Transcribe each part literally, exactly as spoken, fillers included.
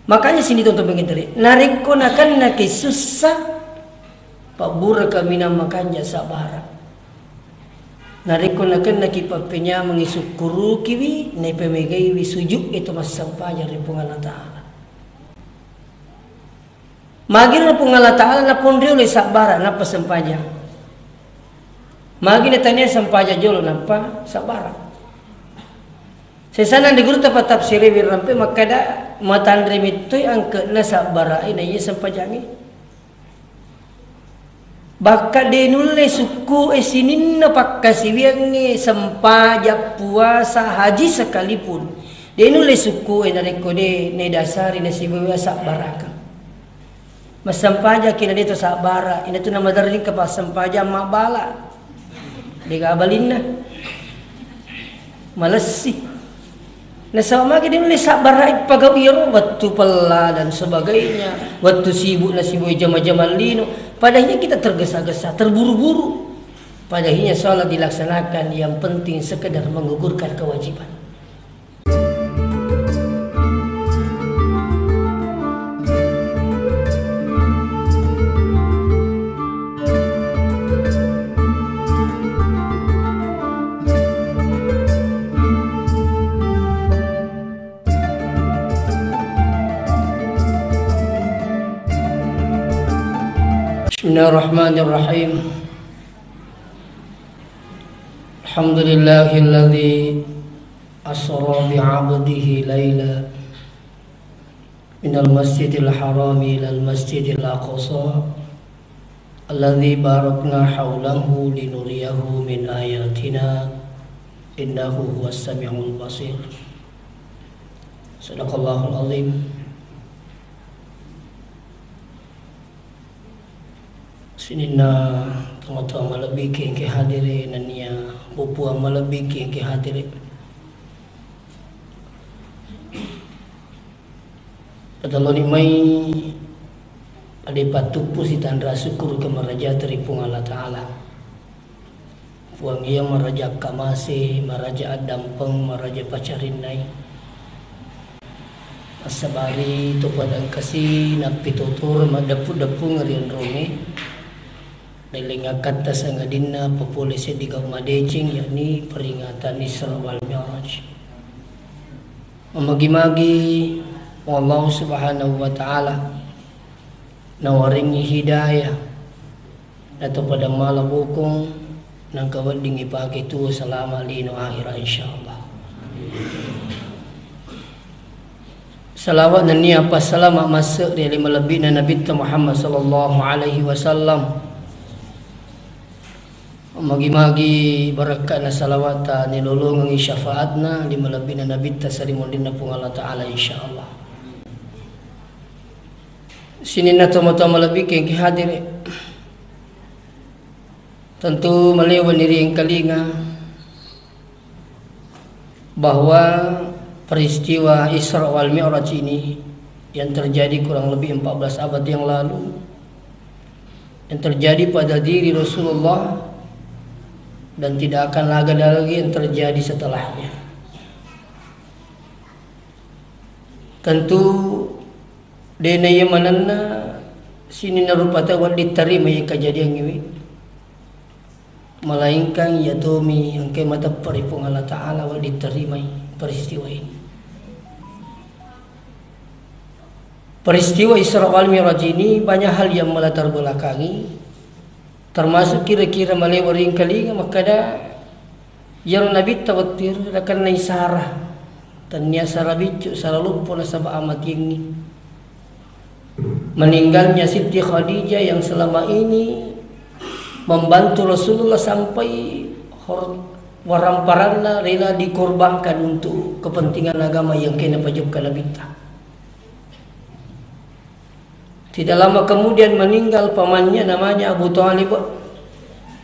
Makanya sini tonton pengintere, narekko nakennaki sussa, pabbura kaminang makanja sabbara. Narekko nakennaki pappenyamengi, sukkurukiwi, naipamegaiwi sujud itu massempajang ri Puang Allah Ta'ala. Magi na Puang Allah Ta'ala naponriolo sabbara nappa sempajang. Magi na tania sempajang jolo nappa sabbara. Sesana di guru tapa tafsiri wirampe makkada matanre mittoi angke'na sabbarae na iya sempajangnge. Bakka de nulle sukku e sininna pakkasiwiangnge sempajang puasa haji sekalipun. De nulle sukku e narekko de nedasari nasibawa sabbarakeng. Massempajaki na de to sabbara, inatu namaderring ke passempajang mabbala. Dega balinna. Malessi. Nasaba magi de nulle sabbarai pagau iyaro wettu pella dan sebagainya, wettu sibuk na sibuk jama-jama lino. Padahal kita tergesa-gesa, terburu-buru. Padahal sholat dilaksanakan yang penting sekedar menggugurkan kewajiban. بسم الله الرحمن الرحيم. الحمد لله الذي أسرى بعبده ليلا من المسجد الحرام إلى المسجد الأقصى الذي باركنا حوله لنريه من آياتنا إنه هو السميع البصير. صدق الله العظيم. Sininna tomatoa malebbi ki engke hadire, nennia pupuang malebbi ki engke hadire. Patelloni mai ade pattuppu sitanra syukur ke marajata ri Puang Allah Ta'ala. Puang iya maraja akkamase, maraja addampeng, maraja pacarinnai. Massabari to padangkasi nappitotoro maddeppu-deppungeng ri onrongnge. Naeleng akkatta sangadinna papole seddi gau madeceng, yakni peringatan Isra wal Mi'raj. Mamagi-magi Allah Subhanahu wa Ta'ala nawaringi hidayah, nato pada mala bokong, nangka wedding ipake tuo salama lino akhira, insyaallah. Salawat nennia passalama masse ri ale malebbi'na Nabitta Muhammad sallallahu alaihi wasallam. Magi-magi barakka'na salawata nilolongengi syafaatna di malebbi'na Nabitta sarimunrinna Puang Allah Ta'ala, insyaallah. Sininna tomatoa malebbi ki engke hadire. Tentu malewa ni riengkalinga bahwa peristiwa Isra wal Mi'raj ini yang terjadi kurang lebih empat belas abad yang lalu, yang terjadi pada diri Rasulullah, dan tidak akan lagi ada lagi yang terjadi setelahnya. Tentu dena iya manenna sininna rupa tau wedding tarima iya kejadian iwi. Melainkan iya tomi engkai mateppe ri Puang Allah Ta'ala wedding tarimai peristiwa ini. Peristiwa Isra wal Mi'raj ini banyak hal yang melatar belakangi, termasuk kira-kira malewa riengkalinga makkada, iyaro Nabitta wettu iyaro nakennai sara, tennia sara biccu, sara loppo nasaba amatiengngi. Meninggalnya Siti Khadijah yang selama ini membantu Rasulullah sampai hor-, waramparanna rela dikorbankan untuk kepentingan agama yang kena pajokka Nabitta. Tidak lama kemudian meninggal pamannya namanya Abu Thalib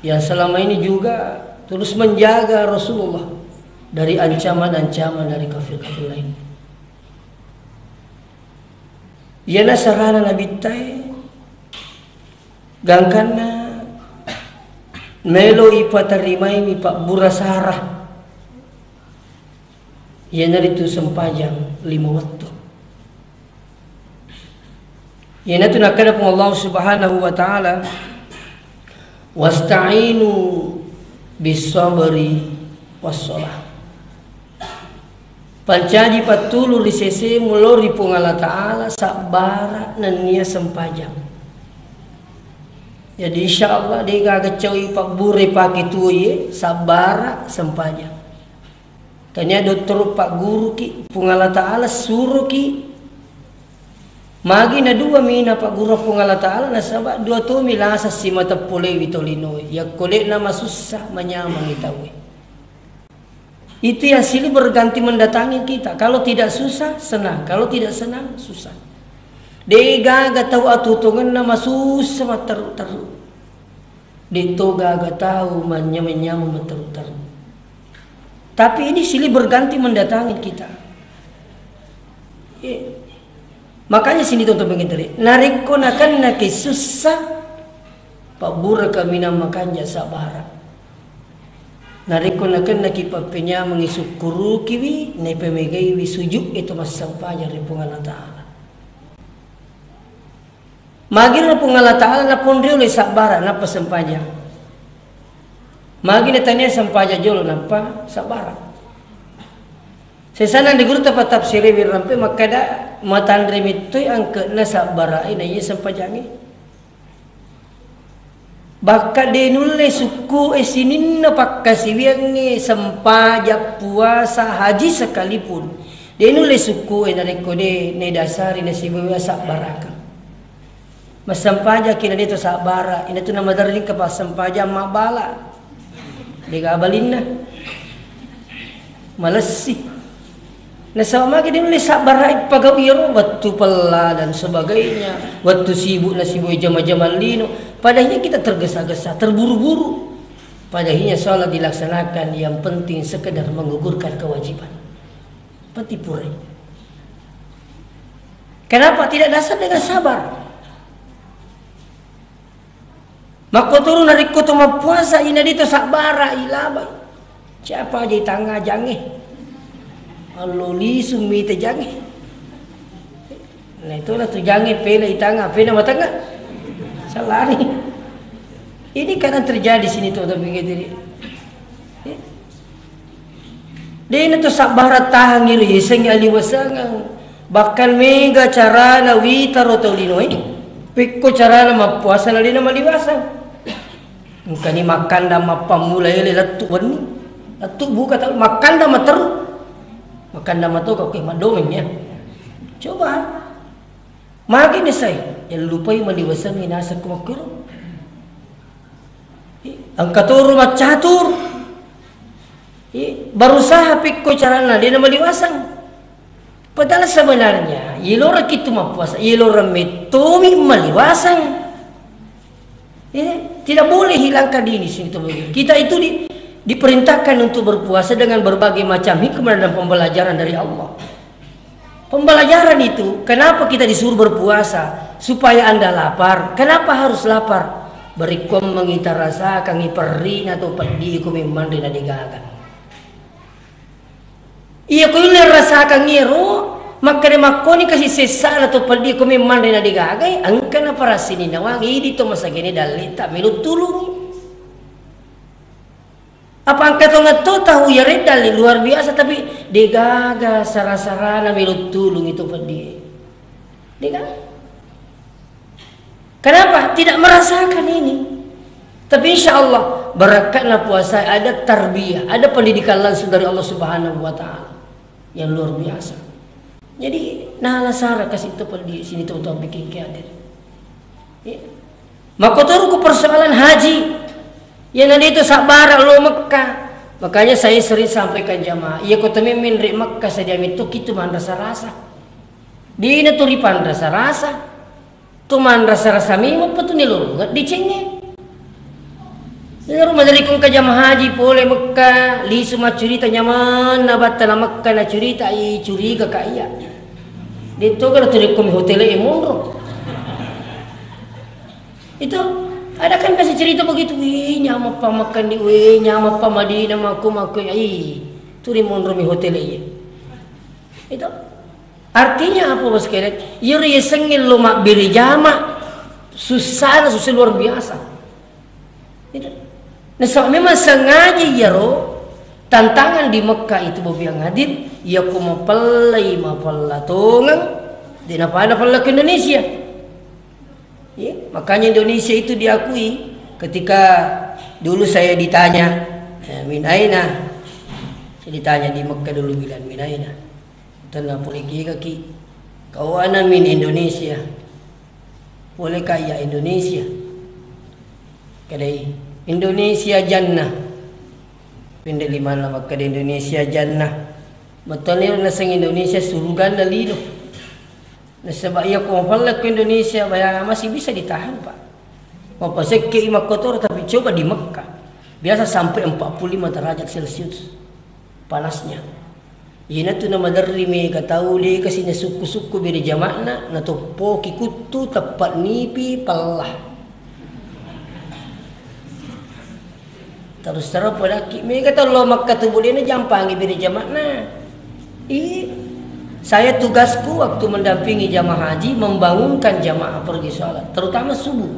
yang selama ini juga terus menjaga Rasulullah dari ancaman-ancaman dari kafir-kafir lain. Iyana sarana Nabittae, gangkanna melo ipatarimaimi pabbura sara, iyanaritu sempajang lima wettu. Iyanatu nakkeda Puang Allah Subhanahu wa Ta'ala, "Wasta'inu bis sabri was shalah." Pancaji pattulu ri sesemu lao ri Puang Allah Ta'ala, sabbara nennia sempajang. Jadi, insya Allah, de gaga caui pabbure pake tuoie, sabbara sempajang. Tania dottoro pagguruki, Puang Allah Ta'ala suroki. Magi na dua mina pagguru Puang Allah Ta'ala, nasaba dua tomi lasa simata polewi tolinoe. Yakko de'na masussa, manyamangi tauwe. Itu yang silih berganti mendatangi kita. Kalau tidak susah, senang. Kalau tidak senang, susah. De gaga tau atutongenna masussa matteru-teru. De to gaga tau manyameng-nyameng matteru-teru. Tapi ini silih berganti mendatangi kita. Eh, makanya sini tonton pengintere. Narekko nakennaki sussa, pabbura kaminang makanja sabara. Narekko nakennaki pappenyamengi sukkurukiwi, naipamegaiwi sujud itu massempajang ri Puang Allah Ta'ala. Magiro Puang Allah Ta'ala naponriolo sabbara nappa sempajang. Magi natania sempajang jolo nappa sabbara. Sesana di guru tapa tafsiri wirampe makkada matanre mittoi angke'na sabbarae na iya sempajangi. Bakka de nulle sukku e sininna pakkasiwiangnge sempajang puasa haji sekalipun. De nulle sukku e narekko de nedasari nasibawa sabbaraka. Massempajaki na de to sabbara, inatu namaderri engka passempajang mabbala. Dega balinna. Malessi. Nasaba magi de nulle sabbarai pagau iyaro wettu pella dan sebagainya, wettu sibuk nasibuk jama-jama lino. Padahal kita tergesa-gesa, terburu-buru. Padahal sholat dilaksanakan yang penting sekedar menggugurkan kewajiban. Penting pura. Kenapa tidak dasar dengan sabar? Makkotoro narekko to mappuasa ina de to sabbara ilabai. Siapa aja itanga jange. Allo lisu mita jange. Nah, itulah tu jange pele itanga, pele matanga. Salari. Ini kadang terjadi sini tuh tapi gitu. Dena to sabbara tahangi ro yasengnge aliwasengeng. Bahkan mega carana witaro tau linoe. Pekko carana mappuasa na dena maliwaseng. Engkani makkanda mappammula ele lettu wenni. Lettu buka tau makkanda materu. Makkanda matoka oke maddomeng ya. Coba. Magi nisai, yallupai maliwasengngi naseng ko makkuro. Engka toro maccatur. Berusaha pekko carana, dena maliwaseng. Padahal sebenarnya, yeloraki tu mappuasa, yelorang mettomi maliwaseng. Ya, tidak boleh hilangkan ini sini. Kita itu di, diperintahkan untuk berpuasa dengan berbagai macam hikmah dan pembelajaran dari Allah. Pembelajaran itu, kenapa kita disuruh berpuasa? Supaya Anda lapar. Kenapa harus lapar? Berikut mengita rasakan perrina atau pedih ku memang rina digaga. Iya, ko yulle rasakan iyaro, makkeda makkoni kasi sessana to peddi ko memmanre na degagai, engka na parasini nawang idi to masagene dalle ta melo tulung. Apa engka to ngetto tahu yare dalle luar biasa, tapi degaga sara-sarana melo tulung itu peddi. Degaga. Kenapa? Tidak merasakan ini. Tapi insya Allah, berkatnya puasa ada tarbiyah, ada pendidikan langsung dari Allah Subhanahu wa Ta'ala yang luar biasa. Jadi, nah, nasara kasih itu di sini teman-teman bikin hadir. Ya. Makotoruku persoalan haji. Ya, nanti itu sabara lo Mekah. Makanya saya sering sampaikan jamaah, iya kota mimin ri Mekah saja itu kita manrasa-rasa. Dina tu ripanrasa-rasa. Tu manrasa-rasa memang pa tu nilolongeng decengnge. Ero maderri ko engka jamaah haji pole Mekka, lisu maccurita nyamanna battana Mekka nacurita, i curiga ka iya. Detto ga tu rekko mi hotel e monro. Itu ada kan biasa cerita begitu, "Wih, nyameng pa Mekka ni, wih, nyameng pa Madinah, mako, mako, ih, tu ri monro mi hotel e." Itu. Artinya apa, Bapak sekalian? Iyaro yasengnge lo mabbere jama, sussana, susah luar biasa. Itu. Nasaba memang sengaja iyaro tantangan di Mekah itu, Bapak yang hadir, iyako mapellai, mapella tongeng, de' napada pella ke Indonesia. Iya, makanya Indonesia itu diakui. Ketika dulu saya ditanya, eh, "Min aina?" Saya ditanya di Mekah dulu bilang, "Min aina?" Tenna pole kigaki, "Kau ana min Indonesia?" "Pole ka iya Indonesia." Kedai, "Indonesia jannah." Pende limanna makkeda Indonesia jannah. Bettuanna ero naseng Indonesia surugana lino. Nasaba iya ko mapella ko Indonesia, baya masih bisa ditahan, Pak. Mapasekke i makkotoro, tapi coba di Mekah. Biasa sampai empat puluh lima derajat Celcius panasnya. Iyanatu namaderri mega tau de' kasi nasukku-sukku bere jama'na, natoppoki kuttu teppa nipi pella. Terus terang podakki, mega tau lo Makkah tu budena jampangi bere jama'na. I, saya tugasku waktu mendampingi jamaah haji, membangunkan jamaah pergi sholat, terutama subuh.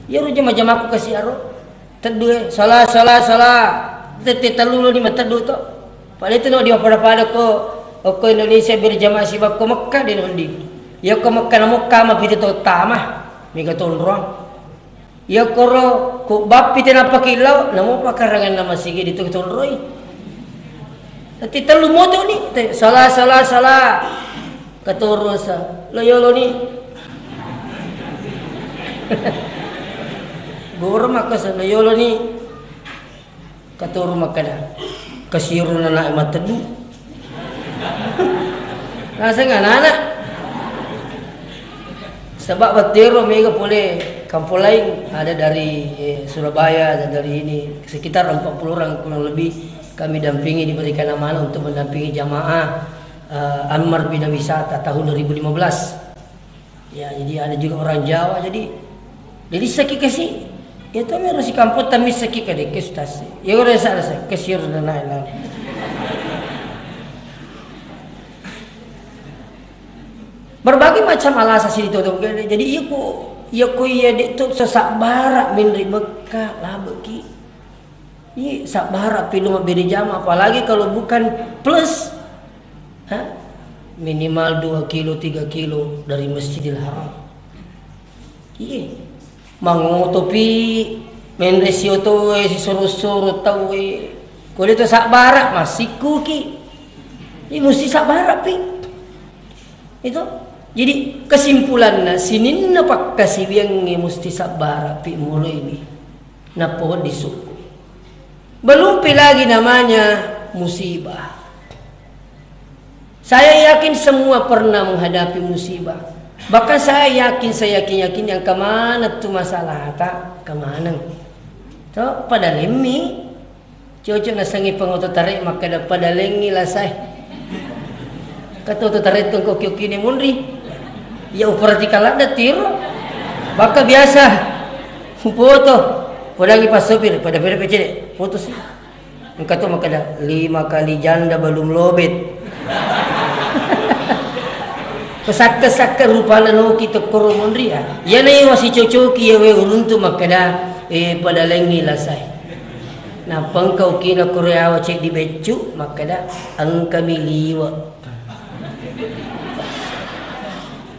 Iyaro jama-, jamaahku kasi aro, teddu e, sholat, sholat, sholat. Tette tellu lo ni mateddu to. Pada itu no di pada-pada ko, ko Indonesia bere jamaah sibakko Makkah de' no di. Iya ko Makkah na Makkah mapite to tama, mega tonrong. Iya koro ku bappi te napakillau, namo pakaranganna masigi ditu tonroi. Tette tellu moto ni, te, sala, sala, sala. Katoro sa, lo yolo ni. Goro maka sa, lo yolo ni. Katoro makkeda, "Kasiro nanae mateddu." Naseng anak-anak. Sebab battero mega pole kampung lain, ada dari, eh, Surabaya, ada dari ini, sekitar empat puluh orang kurang lebih kami dampingi, diberikan amanah untuk mendampingi jamaah, eh, Ammar Bina Wisata tahun dua ribu lima belas. Ya, jadi ada juga orang Jawa, jadi, jadi saki kasi, ya, to mero si kampung tami saki kade ke stasi. Ya, udah sa-, sa-, kasi udah naik lah. Berbagai macam alasan sini tuh, tuh. Jadi, iya ku, iya ku, iya de' tu sesak barak min ri Mekah, labeki. Iya, sabbara pi lo mabbere jama, apalagi kalau bukan plus, ha? Minimal dua kilo, tiga kilo dari Masjidil Haram. Iya. Mangoto pi, menre si oto e, si soro-soro tau e. Ko de' to sabbara, massikkuki. Iya, musti sabbara pi. Itu. Jadi, kesimpulanna, sininna pakkasiwiangnge musti sabbara pi mulai wi. Nappa wedding sukku. Belum pi lagi namanya musibah. Saya yakin semua pernah menghadapi musibah. Bahkan saya yakin, saya yakin, yakin yang kemana tu masalah tak kemana. To, pada lemmi. Cocok nasengi pengoto tare makkeda pada lengi lasai. Kata oto tare tu engko oki-okini munri. Ya, uperhatikan ladde tiro. Baka biasa. Foto. Podangi pas sopir, pada beda pecede. Foto sih. Engka to makkeda, "Lima kali janda belum lobet." Pesakka-sakka rupana noki tokkoro monri, ya. Iyana iwa sicocoki yawe uruntu makkeda, "Eh, pada lengi lasai." Nappa engka ukina koro yawa ceddi beccu makkeda, "Engkami liwe."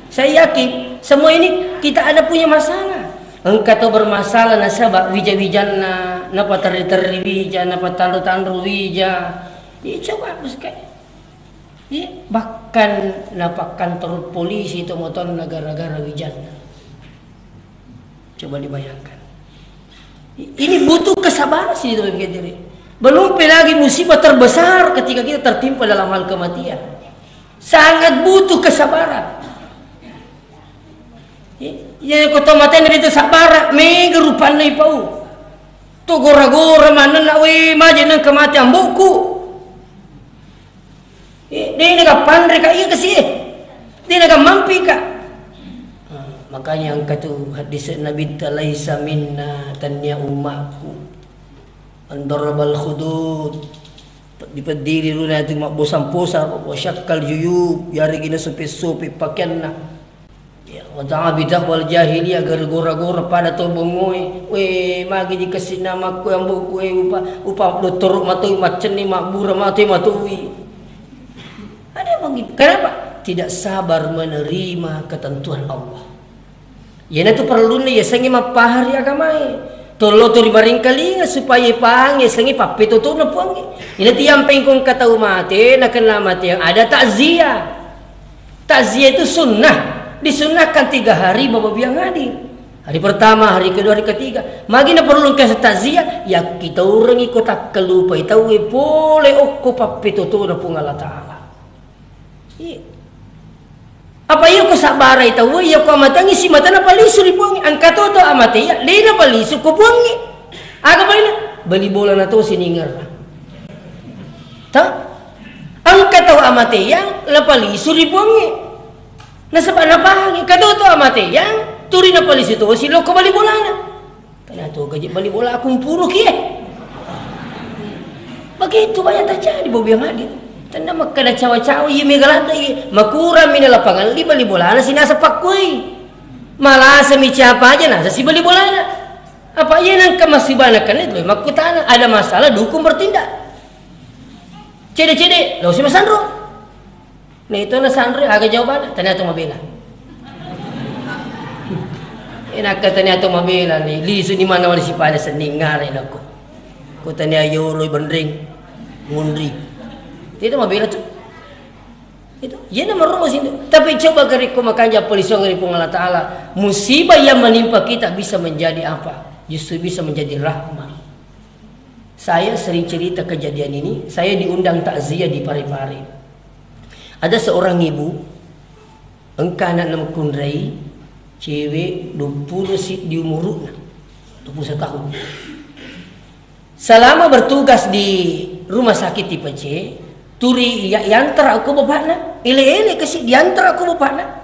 Saya yakin semua ini kita ada punya masalah. Engka to bermasalah nasaba wija-wijanna, napaterri-terri wija, napatanru-tanru wija. Iya, coba, Bos, kayak, iya, bahkan napakkantor polisi to motonna gara-gara wijanna. Coba dibayangkan. I-, ini butuh kesabaran sih, teman-teman. Belum lagi musibah terbesar ketika kita tertimpa dalam hal kematian. Sangat butuh kesabaran. I-, iya, ko to matena itu sabar, mega rupanna ipau. To gora-gora manenna, we, maje nengka mate ambo'ku. Eh, de' naga panre ka iya kasi, eh. De' naga mampi ka. Ah, makanya engka tu hadis Nabi ta, "Laisa minna," tania ummaku. "Man darabal khudud." Peddi-peddi ri luna tu mabbosan-posan, wa syakkal juyub, yaregi nasope-sope pakeanna. Ya, wa da'a bida'wal jahiliyah, gara gora-gora pada to bongoe. We, magi di kasi namakku yang buku e upa, upa dottoro matoi, macenni, mabura mate matoi. Ada begitu. Kenapa? Tidak sabar menerima ketentuan Allah. Iyanatu perlunna yasengnge mappahang ri agamae. Tollo to ribaringkalinga supaya ipahang yasengnge pappetotona Puangnge. Iyanatu yampengko engka tau mate, nakenna mate yang ada takziah. Takziah itu sunnah. Disunnahkan tiga hari, Bapak Biang hadir. Hari pertama, hari kedua, hari ketiga. Magi naperlu engka takziah, yakkitaurengi ko takkalupai tauwe pole okko pappetotona Puang Allah Ta'ala. Iya. Apa iya ko sabbarai tauwe, iya ko amatangi si matana palisu ri Puangnge. Engka to to amatea, de napalisu ko Puangnge. Aga paina? Bali bolana to siningerra. Ta? Engka tau amateang, napalisu ri Puangnge. Nasaba napahangi, engka to to amateang, turi napalisu to si lokko bali bolana. Tania to gaji bali bola aku mpuru kie. Begitu banyak terjadi, Bobi yang hadir. Tanda makkada cawa-cawa, iya mega ladde, iya. Makurang mina lapangan li bali bolana sinasa pakkui. Malasa mi siapa aja nasa si bali bolana. Apa iya nangka masibana kena itu makkutana, ada masalah dukung bertindak. Cede-cede, lo si masanro. Nah, itu na sanre, aga jawabanna? Tania to mabela. Enakka tania to mabela ni, lisu ni mana wali sipada sening ngare nako. Ko tania yolo benreng, munri. Tidak mabela tu. Itu, iya na marumus itu. Tapi coba gariko makanja pelisuang dari Puang Allah Ta'ala. Musibah yang menimpa kita bisa menjadi apa? Justru bisa menjadi rahmat. Saya sering cerita kejadian ini, saya diundang takziah di Parepare. Ada seorang ibu, engka anakna makkunrai, cewek, dua puluh si di umuruna, dua puluh satu tahun. Selama bertugas di rumah sakit tipe C, turi iya, iantar aku bapakna, ele-ele kasi diantar aku bapakna.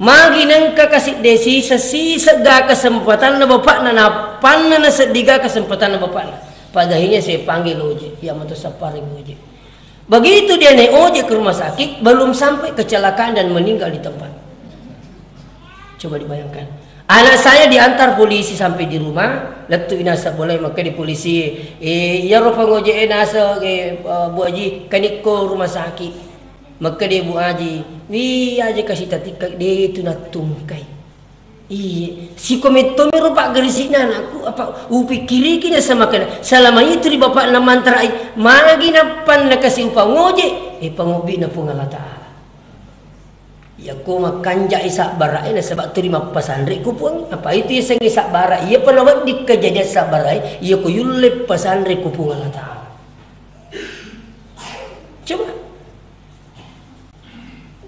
Magi nengka kasidde sisa, sisegga kesempatanna bapakna, nappanna naseddiga kesempatanna bapakna. Pada akhirnya saya panggil ojek, iya matu sapparing ojek. Begitu dia naik ojek ke rumah sakit, belum sampai kecelakaan dan meninggal di tempat. Coba dibayangkan. Anak saya diantar polisi sampai di rumah, lettu inasa boleh maka di polisi, eh, iya ro pangojek e nasa, eh, Bu Haji, kanikko rumah sakit. Makkeda Bu Aji, "Wi aja kasi tatikka, de tu nattungkai." Iye, siko mettomi ro paggerisi'na anakku, apa upikkiriki nasama kena, selama itu ri bapakna mantarai, magi nappanna kasi upangojek, eh, pangobbi'na Puang Allah Ta'ala. Iyako makkanjai sabbara'e nasaba tuli mappasanre ku Puang, apa itu yasengnge sabbara, iyapa nawedding kejadian sabbara'e, iyako yulle pasanre ku Puang Allah Ta'ala. Coba.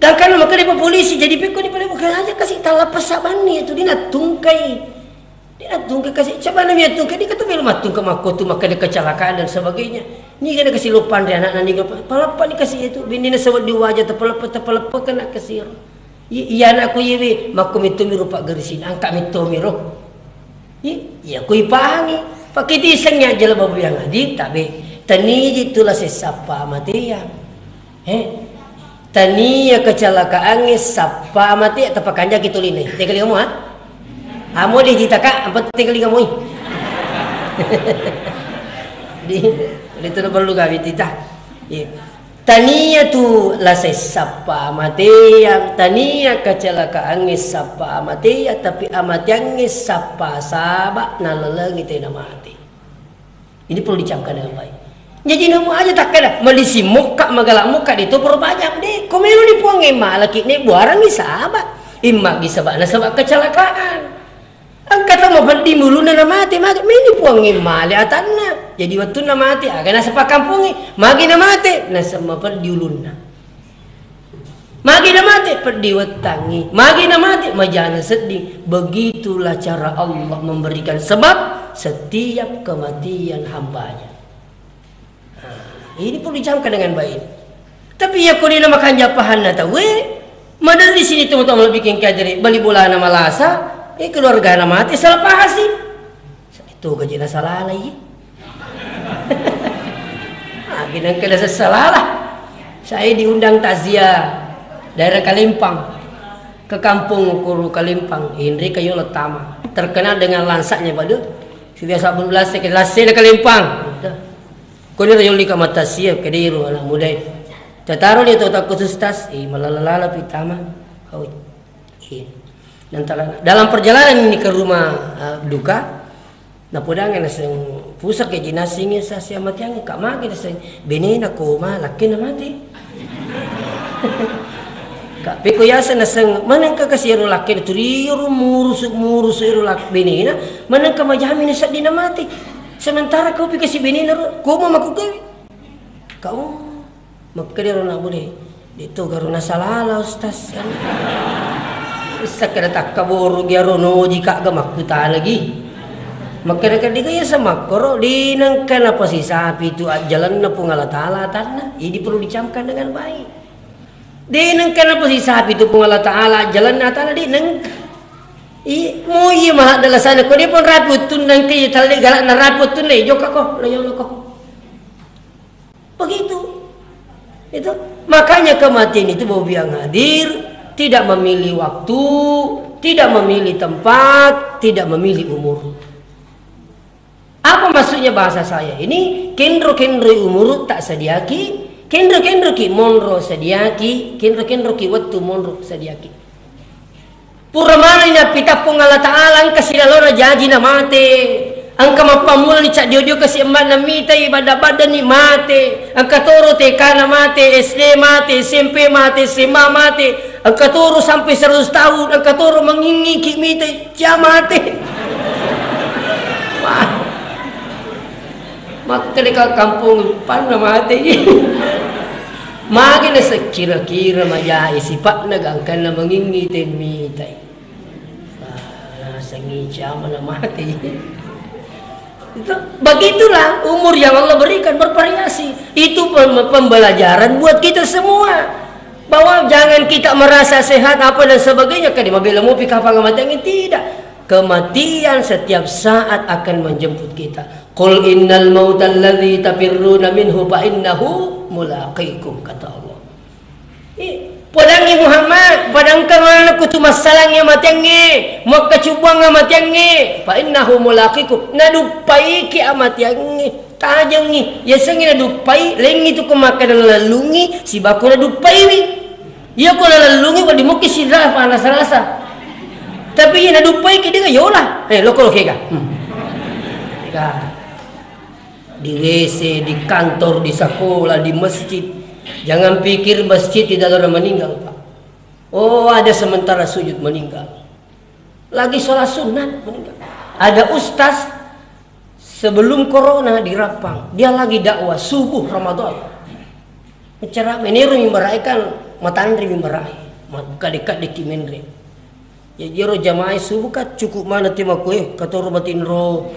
Gangkanna makkeda polisi, jadi pekko ni pada bukan aja kasi talappa sabanni itu, dia nattungkai. Dia nattungkai kasi, coba nami attungkai, dia kata melo mattungka makkotu, makkeda kecelakaan dan sebagainya. Ni kena kasi lupa andre anak nani, palappa ni kasi itu, bini na sewat di wajah, tapalappa, tapalappa kena kasi. I-, iya anakku iyewe, makko mettomi ro paggerisi, angka mettomi ro. I-, iya, kui pahangi. Pakiti sengngi aja lah babu yang adi, tabe. Tani ji tu la sessappa matea. Eh? Tania kecelakaangnge sappa mate, tapakanja ki tuline. Tega kamu, ha? Amo deh jita, Kak, apa tega kamu? Di, itu perlu kami tita. Iya. Tania tu la sessappa amateang, tania kecelakaangnge sappa amateang, tapi amateangnge sappa saba nalalengi tena mate. Ini perlu dicamkan dengan baik. Jadi namu aja takkeda, malisi mokka, magala mokka, de to perbanyak, de. Ko melo ni Puangnge malaki, ne buarangi saba. Imma gi saba nasaba kecelakaan. Engka tau mapeddi mulunna namate, magi meni Puangnge male atanna. Jadi wettunna mate, aga nasaba kampongnge, magi namate, nasaba mapeddi ulunna. Magi namate, peddi wettangngi. Magi namate, majana sedding. Begitulah cara Allah memberikan sebab setiap kematian hambanya. Nah, ini perlu dicamkan dengan baik. Tapi iya ko dena makanja pahanna tauwe, maderri sini teman-teman bikin kajere, bali bolana malasa, eh, keluargana mate, salah pahasi. Itu gaji na salana, iya. Nengka naseng salala. Saya diundang takziah daerah Kalempang. Ke kampung Kuru Kalempang, Indri Kayu Letama. Terkenal dengan langsaknya, Pak, deh. Biasa belum lasek, lasek Kalempang. Kau ni rayoli ka mata siap, kediro anak muda. Tataro dia tau tak khusus tas, eh, malala-lala pitama. Kau. Iya. Nantala dalam perjalanan ini ke rumah, eh, duka, napodangngi naseng, pusakki jinassingnge sasi amatiangnge, ka magi naseng, benena koma, lakkenna mate. Ka peko yaseng naseng, manengka kasi ero lakkena, tuli ero murusu-murusu ero lak-, benena, manengka majami nasedding namate. Sementara kau pi kasi benena ro, koma makkukkuewe. Ka, oh. Makkedaro na bule, de to garo nasalala, Ustaz. Sakkeda takkaborogi aro noji kagga makkutanagi. Makkeda keddiga iya samakkoro, de nengka napasisapi tu ajjalenna Puang Allah Ta'ala atanna. Ini perlu dicamkan dengan baik. De nengka napasisapi tu Puang Allah Ta'ala ajjalenna atanna, de nengka. I, mo iya maladde lasana, ko de pun rapi wettunna, engka iya talle galak na rapi wettunna, jokka ko, lo yolo ko. Begitu. Itu. Makanya kematian itu, Bapak yang hadir, tidak memilih waktu, tidak memilih tempat, tidak memilih umur. Apa maksudnya bahasa saya ini? Kenro-kenroi umuru tak sediaki, kenro-kenroki monro sediaki, kenro-kenroki wettu monro sediaki. Pura manenni nappitappung Allah Ta'ala, engka silalona jaji na mate. Engka mappammulani caddio-dio kasi embanna mitai, badda-baddani mate. Engka toro T K na mate, S D mate, S M P mate, S M A mate. Engka toro sampai seratus tahun, engka toro mangingiki mitai, cia mate. Wah. Makkeda ka kampung panna mate. Magi nasekkira-kira majai sipa'na gangkanna mangingngi temmitai. Ah, nasengngi ciamana mate. Itu, begitulah umur yang Allah berikan bervariasi. Itu pem-, pembelajaran buat kita semua. Bahwa jangan kita merasa sehat apa dan sebagainya, kan mabela mopi kapang mate angin, tidak. Kematian setiap saat akan menjemput kita. Qul innal mautal ladzi tafirruna minhu fa innahu mulaqikum, kata Allah. Eh, podangngi Muhammad, padangkang maneng kutu massalangnge matiangnge, muakkacubuangnga matiangnge, fa innahu mulaqikum, naduppaiki amatiangnge, tajengngi, yasengnge naduppai, lengngi tu ko makkeda nalellungngi, sibako naduppaiwi. Iya ko nalellungngi, wedding mukki sirra panasa-rasa. Tapi iya naduppai ki denga yola. Eh, loko-loko ega. Hmm. Ega. Di W C, di kantor, di sekolah, di masjid. Jangan pikir masjid tidak ada orang meninggal, Pak. Oh, ada sementara sujud meninggal. Lagi sholat sunat meninggal. Ada ustaz sebelum corona di Rappang, dia lagi dakwah subuh Ramadan. Ceramah ini ro mimbar e kan, matanre mimbar e. Kadek-kadek ki menre. Ya, jero jamaah subuh kan cukup mana tema kue, katoro matinro,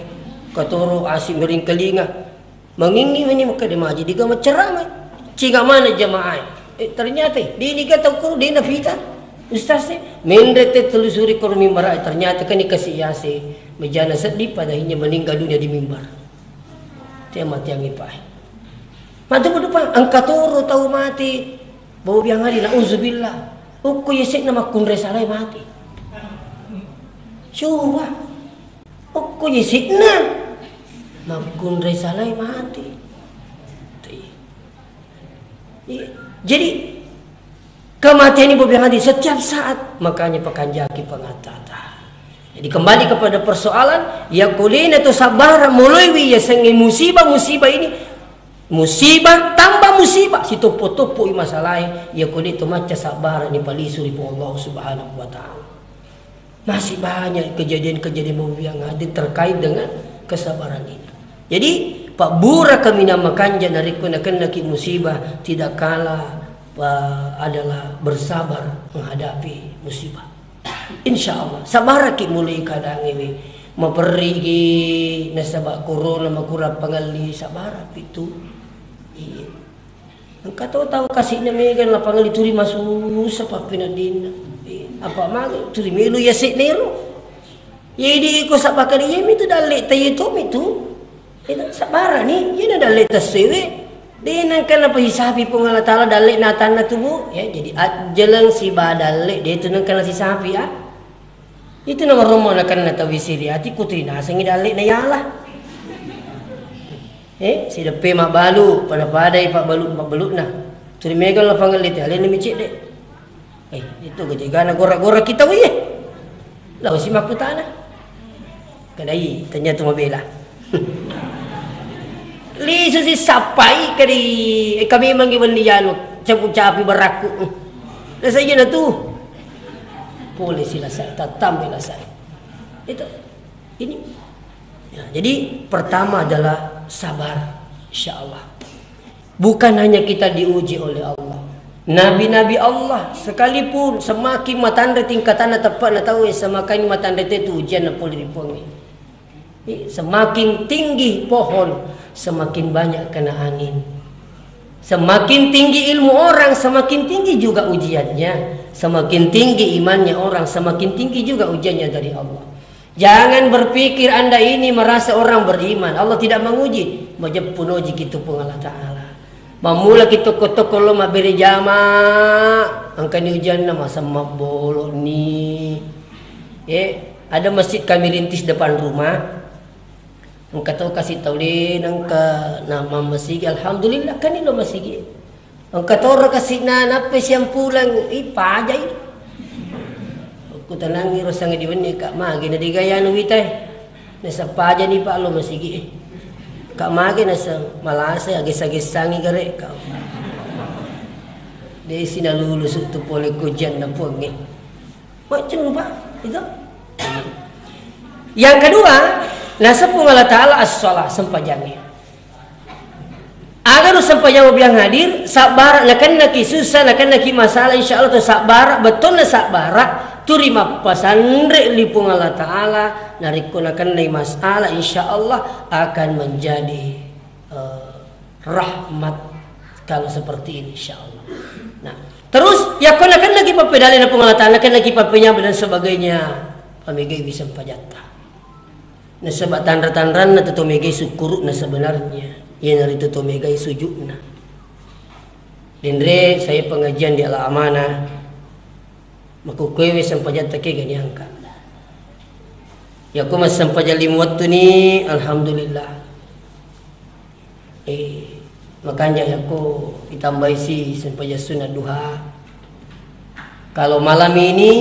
katoro asik meringkelinga. Mangingngi meni makkeda maji diga maccarama. Cinga mana jamaah. Eh, ternyata dini ga tau kuru dina fita. Ustaz e, menre te telusuri koro mimbar e, ternyata kan dikasih yase. Mejana sedih, padahinya meninggal dunia di mimbar. Te mati angi pae. Matu kudu pa, engka toro tau mati. Bau biang hari, nauzubillah. Ukku yesek na makkunre salai mati. Coba. Okko jesikna makkunrai salai mati. Iya. Jadi kematian ini berbilang di setiap saat, makanya pakanjaki pangattata. Jadi kembali kepada persoalan, ya kulina tu sabar moloiwi ya sengi musibah-musibah ini, musibah tambah musibah, sitoppo-toppo i masalai, ya kulina tu macca sabar ni palisu ri Allah Subhanahu wa Ta'ala. Masih banyak kejadian-kejadian yang hadir terkait dengan kesabaran ini. Jadi, pabbura kaminang makanja narekko nakennaki musibah, tidak kalah, eh, adalah bersabar menghadapi musibah. Insya Allah, sabaraki mulai keadaan ini. Maperrigi nasaba corona makurang pangelli, sabaraki tu. Iya. Engka to tau kasi'na mega lapangan lituri masussa pappeneddinna. Eh, apa magi turi melo yase'na ero. Jadi iko sabbakani iyami tu dalle ta iye tomi tu. Ita sabbarani, iyana dalle ta sewe. De' nengka napasisapi Puang Allah Ta'ala dalle'na atanna tu, Bu. Ya, jadi ajjaleng siba dalle', de' tu nengka nasisapi, ah. Itu nawarommo nakenna tau isiri ati, kutui nasengngi dalle'na yala. Eh, sideppe mabbalu, pada-padai pabbalu, pabbalu'na. Tuli mega lapangeng lite, alena mi cedde'. Eh, itu kejegana gora-gora kita, wih. Lao si makkutana. Kadai, tanya tu mabela. Lisu si sappai kadi, eh, kami mangi wenni anu, capu-capi barakku. Rasa iya na tu. Pole si lasai, tatambe lasai. Itu, ini. Ya, jadi pertama adalah sabar, insya Allah. Bukan hanya kita diuji oleh Allah. Nabi-nabi Allah sekalipun semakin matanre tingkatanna teppa'na tauwe, semakin matanre te tu ujianna pole ri Puangnge. Semakin tinggi pohon, semakin banyak kena angin. Semakin tinggi ilmu orang, semakin tinggi juga ujiannya. Semakin tinggi imannya orang, semakin tinggi juga ujiannya dari Allah. Jangan berpikir Anda ini merasa orang beriman. Allah tidak menguji. Majeppu noji kitu Puang Allah Ta'ala. Mammula ki tokko-tokko lo mabbere jama, engkani ujianna masa mabbolo ni. Eh, ada masjid kami rintis depan rumah. Engka to kasi tau le, nengka na mammasigi, alhamdulillah, kani lo masigi. Engka toro kasi na, nappe siampuleng, ih, pajai. Kutanangi rosang di wenni, Kak, magi na digayanu witai. Nasa pajani, Pak, lo masigi. Kak, magi nasa malasa, agesa-gesangi gare, Kak. Desi nalulusu tu pole kujianna Puangnge. Macam, Pak, itu. Yang kedua, nasepung Allah Ta'ala as-shalah, sempajangnge. Aga nu sempajang biang hadir, sabbara, nakennaki susah, nakennaki masalah, insya Allah tu sabbara, bettonna sabbara, turi mappasanre ri Puang Allah Ta'ala, narekko nakennai masalah, insya Allah akan menjadi, eh, rahmat kalau seperti ini, insya Allah. Nah, terus, yakko nakennaki pappedale na Puang Allah Ta'ala, nakennaki pappenyambe dan sebagainya, pamegai bisa sempajatta. Nasaba tanra-tanranna tu to megai sukkuru'na sebenarnya, iyanaritu to megai suju'na. Denre saya pengajian di Al-Amanah, makukkuewe sempajatta kega niangka. Yakko massempajang lima wettu ni, alhamdulillah. Eh, makanja yakko itambai si sempajang sunat duha. Kalau malam ini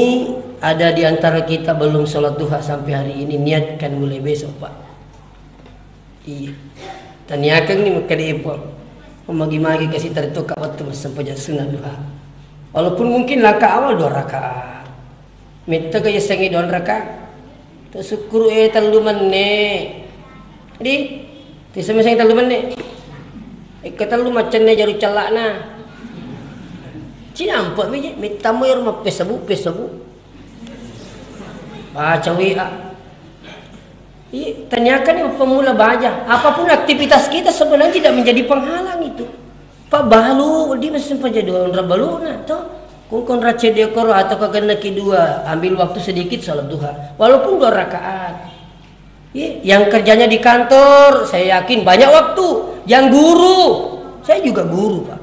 ada di antara kita belum sholat duha sampai hari ini, niatkan mulai besok, Pak. Iya. Taniakan ni makkeda, Pak. Magi-magi kasi tertukar waktu sempajang sunat duha. Walaupun mungkin langkah awal dua rakaat. Metta ka yasengnge dua rakaat. To sukkuru e tellu menne. Di, tisa meseng tellu menne. Ekka tellu maccenne jaru cella'na. Cinampe mi je, mettammu ero mappessabu, pessabu. Baca W A. Iya, tanyakan yang pemula baca. Apapun aktivitas kita sebenarnya tidak menjadi penghalang itu. Pabbalu, wedding masih sempajang dua onrong baluna, toh. Kongkong racce dia koro atau kagennaki dua, ambil waktu sedikit sholat duha. Walaupun dua rakaat. Iya, yang kerjanya di kantor, saya yakin banyak waktu. Yang guru, saya juga guru, Pak.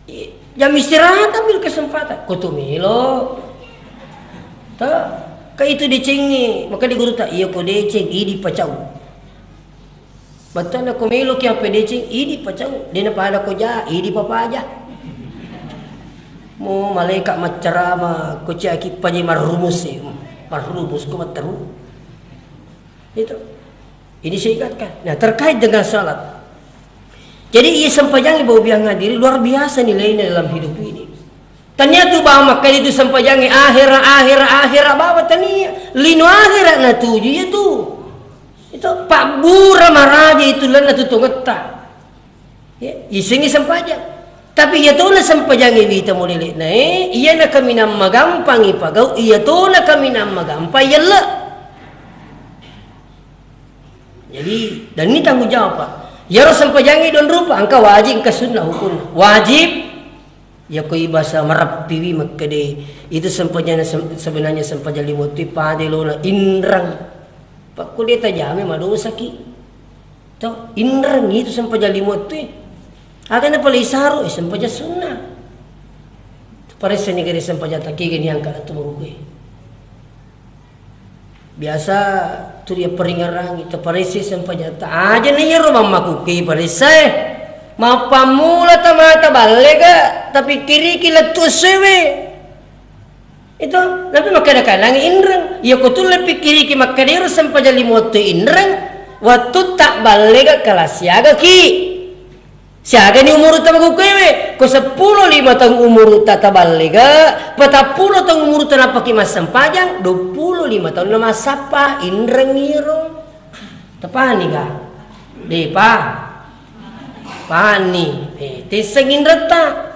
Iya, jam istirahat ambil kesempatan. Kutu melo. Toh, ka itu decengi, maka di guru tak, iya ko deceng, idi pacau. Bettuanna ko meloki ampe deceng, idi pacau, dena pada ko ja, idi papaja. Mo malaika maccarama, ko ciaki paje marrumus e, marrumus ko matteru. Itu. Ini saya ingatkan. Nah, terkait dengan salat. Jadi, iya sempajangi bau biang hadiri luar biasa nilainya dalam hidup ini. Tania tu bawang makkeda itu sempajangi akhira, akhira, akhira bawa tania. Lino akhira natuju iya tu. Itu pabbura maraja itu lenna tu tongetta. Ya, isengi sempajang. Tapi iya tona sempajangi wita molele nae, iya na kaminang magampangi pagau, iya tona kaminang magampang yelle. Jadi, dan ini tanggung jawab, Pak. Yaro sempajangi don rupa, engka wajib, engka sunnah hukumna. Wajib, ya koi bahasa marappiwi makkede, itu sempajang sem-, sebenarnya sempajang lima waktu pade lona inrang. Pak, ko de tajame madosaki. To, inrang itu sempajang lima waktu. Aga na pale isaru, eh, sempajang sunna. Paressani gare sempajang takkiga ni angka tu maruku e. Biasa tu dia peringerangi, taparesse sempajang ta. Aja na iyaro mammakuke paressa e. Mappammula tamata ballega, tapikkiriki lettu essoewe. Itu, tapi makkeda-kedangngi inreng. Iya ko tulle pikkiriki makkeda ero sempajang lima wettu inreng, wettu tabballega kala siagaki. Siagani umuru ta makukuewe, ko seppulo lima taung umuru ta taballega, patappulo taung umuru ta nappaki massempajang, duappulo lima taunna massappa, inreng iro. Tapahani ga? Depa. Pahani. Eh, tesseng inretta.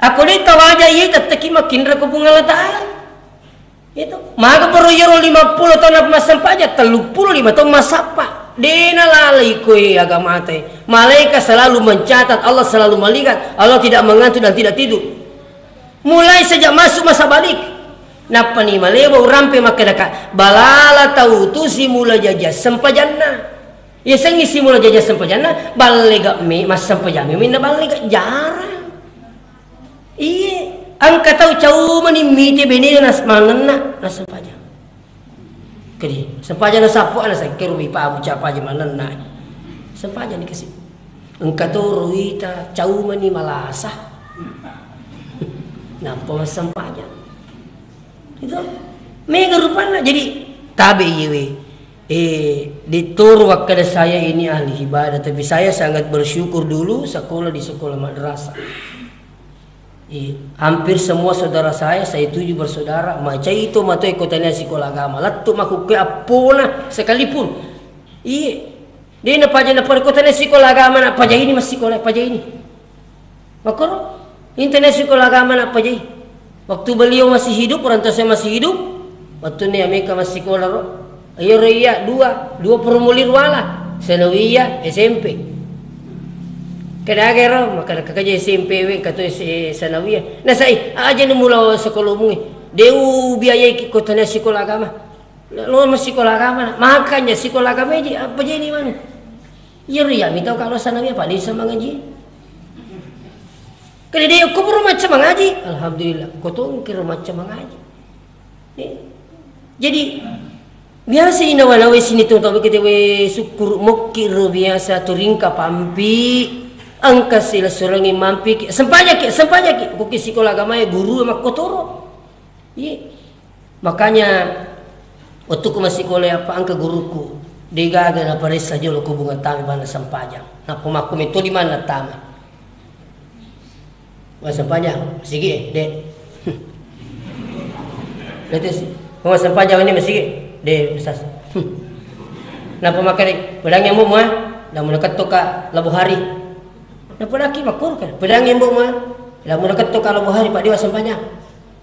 Akko de tawaja iye tetteki makkinra ko Puang Allah Ta'ala. Itu. Maga paro iyaro lima pulo taung nappa massempajang, tellu pulo lima taung massappa. De nalalai koe agamata e. Malaika selalu mencatat, Allah selalu melihat, Allah tidak mengantuk dan tidak tidur. Mulai sejak masuk masa balik. Nappani malewa urampe makkedaka, balala tau tu simula jaja sempajanna. Yasengngi simula jaja sempajanna, ballega me massempajang me, minna ballega jarang. Iye, engka tau caumani mite benena nas-, manenna, nassempajang. Kedi, sempajang nasappu, ana sakkero mi pabu capa aja manenna. Sempajang ni kasi. Engka toro wita caumani malasa. Nampa massempajang. Itu mega rupanna. Jadi, tabe iyewe. Eh, di toro wakkeda saya ini ahli ibadah, tapi saya sangat bersyukur dulu sekolah di sekolah madrasah. Iya, hampir semua saudara saya, saya tuju bersaudara, macai to matoe ko tania sikola agama. Lettu makukkue appona sekalipun. Iya. De napaja, napaja ko tania sikola agama, napaja ini massikola, paja ini. Makkoro, ini tania sikola agama napaja i. Waktu beliau masih hidup, orang tua saya masih hidup, waktu ni ameka massikola ro. Iyaro iya dua, dua formulir wala, sanawiyah, S M P. Kedaga ro, maka kekeja S M P we, kato S-, sanawiyah. Nasai, aja ni mula sekolah umum e. Deu biaya ki ko tania sikola agama. Lo, lo masih sikola agama, makanya sikola agama aja, apa jadi mana? Iyaro iya mitau kalau sanawiyah, Pak, desa mangaji. Kede de ko pura macca mangaji, alhamdulillah, ko tongki ro macca mangaji. Eh, jadi, biasa inawa-nawa sini tu tau kita we sukkuru mokki ro biasa tu ringka pampi, engka sila surangi mampi ki, sempajaki, sempajaki, ko ki sikola agama e guru makkotoro. Iya. Makanya, wettuku massikola apa engka guruku, degaga naparessa jolo ko bunga tama bana sempajang. Nappa makku metto di mana tama. Wah, sempajang, sigi, eh, Dek. Berarti si-, oh, sempajang ini masih, Dek, Ustaz. Napa makanya, pedang yang mau, ah? Lamun ketto ka Labuhari. Napa lagi makur kan? Pedang yang mau, ah? Lamun ketto ka Labuhari, Pak Dewa sempajang.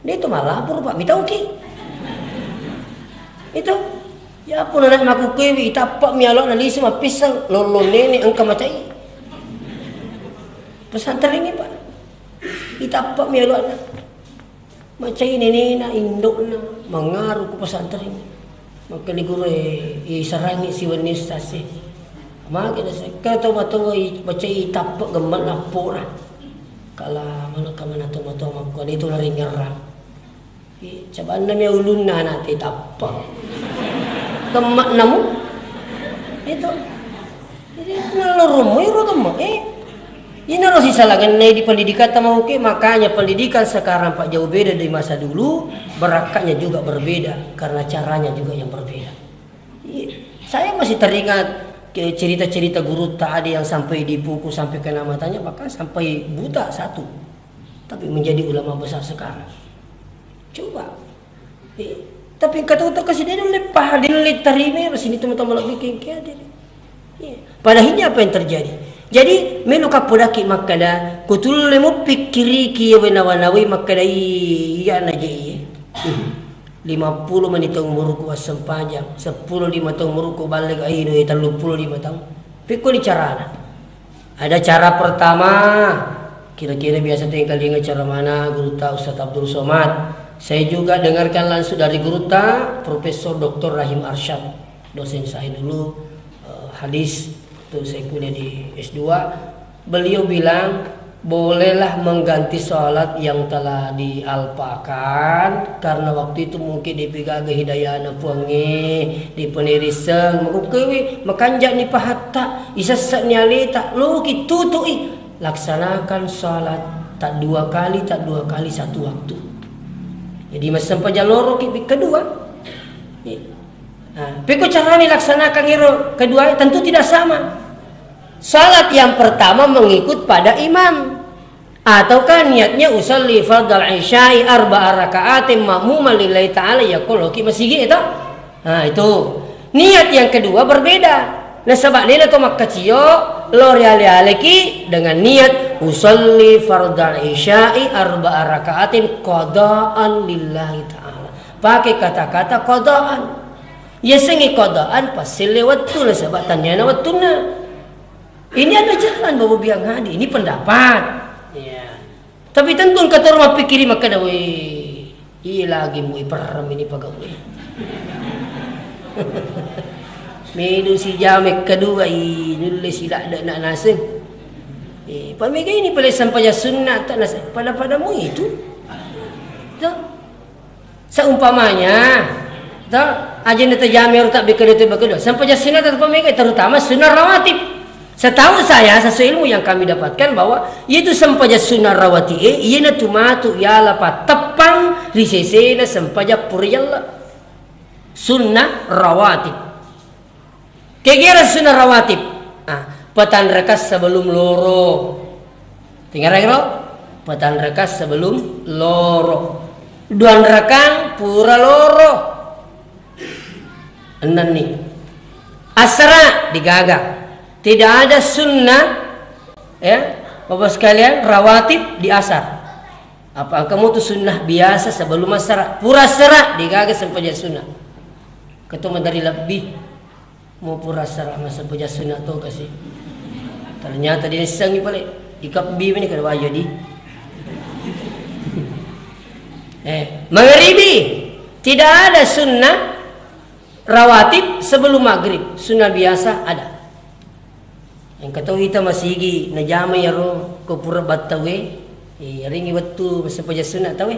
Dia itu malah lapor, Pak, mitauki. Itu. Ya pun anak makukewi, itappa mi alona lisu mapissang, lollo nene engka macai. Pesantren ini, Pak. Itappa mi alona. Macai nenena, indokna, mangaru ku pesantren. Maka ni guru e, isarangi siwenni ustaz e. Maka na sekka to matoa i-, macai itappa gemma lappora. Kala mana kamana to matoa makkuan itu lari nyerang. Eh, cabanna mi ulunna anak te tappa. Gemme'na mu. Itu. Jadi, nalorommo iro gemme', eh. Inaro sisalangennai di pendidikan tamauke, makanya pendidikan sekarang, Pak, jauh beda dari masa dulu, berangkatnya juga berbeda, karena caranya juga yang berbeda. Iya. Saya masih teringat ke cerita-cerita guru tadi yang sampai dipukul, sampai kena matanya, bahkan sampai buta satu. Tapi menjadi ulama besar sekarang. Coba. Eh, tapi engka tau kasi de nulle paha, de nulle tarima, sini teman-teman lebih kengke ada. Iya. Padahal ini apa yang terjadi? Jadi, melo kapodaki makkada, kutulle mo pikkiriki ya wenawa-nawai makkada iya na je iye. Lima puluh mani taung umuruku wassempajang, seppulo lima taung umuruku balle aino, eh, tellu puluh lima taung. Pikkoni carana. Ada cara pertama, kira-kira biasa tengkalinga cara mana guru ta Ustaz Abdul Somad. Saya juga dengarkan langsung dari guru ta Profesor Doktor Rahim Arsyad, dosen saya dulu, eh, hadis waktu saya kuliah di S dua. Beliau bilang, bolehlah mengganti sholat yang telah dialpakan, karena waktu itu mungkin dipigaga hidayana puangnge, dipenirisseng, makukkewe, makanjani pahatta, isesse'ni aleta, loki tutui, laksanakan sholat tak dua kali, tak dua kali satu waktu. Jadi massempajang loroki kedua. Iya. Nah, pekko carani laksanakan ero kedua, tentu tidak sama. Salat yang pertama mengikut pada imam. Ataukah niatnya usalli fardal isya'i arba'a raka'atin ma'muman lillahi ta'ala, ya koloki masigi itu. Nah, itu. Niat yang kedua berbeda. Nasaba dena to makkacio, lo riale-aleki dengan niat usalli fardal isya'i arba'a raka'atin qadaan lillahi ta'ala. Pakai kata-kata qadaan. Yasengngi qadaan passelle wettu nasaba tanniana wettunna. Ini ada jalan Bapak Biang Hadi, ini pendapat. Ya. Tapi tentu engka toro mappikiri makkeda, "Weh, iya lagi mu iperrem ini pagawe." Medu si jame kedua i nulle si ladde nak naseng. Eh, pamega ini pale sampaja sunna tak nas pada-pada mu itu. Tuh. Seumpamanya, to, ajana tajame ro tak bekedo tu bekedo. Sampaja sunna tetap mega, terutama sunnah rawatib. Setahu saya, sesuai ilmu yang kami dapatkan bahwa yaitu sampaja sunnah rawatib, eh, iyana tu matu yala pateppang ri sesena sampaja puriyalla. Sunnah rawatib. Kegera sunnah rawatib. Ah, petanrekas sebelum loro. Tingarang ro? Petanrekas sebelum loro. Duanrakang pura loro. Enam nih. Asara digaga. Tidak ada sunnah, ya, Bapak sekalian, rawatib di asar. Apa engka mutu sunnah biasa sebelum asara? Pura asara digaga sempajang sunnah. Ketemu dari lebih. Mau pura asara masa pejasuna to kasi. Ternyata dia sengi pale. Ikabbi meni kada wajo di. Eh, maghribi. Tidak ada sunnah rawatib sebelum maghrib. Sunnah biasa ada. Yang kata ita masigi najama yaro ko pura battawe. Eh, ringi wettu masa pejasuna tawe.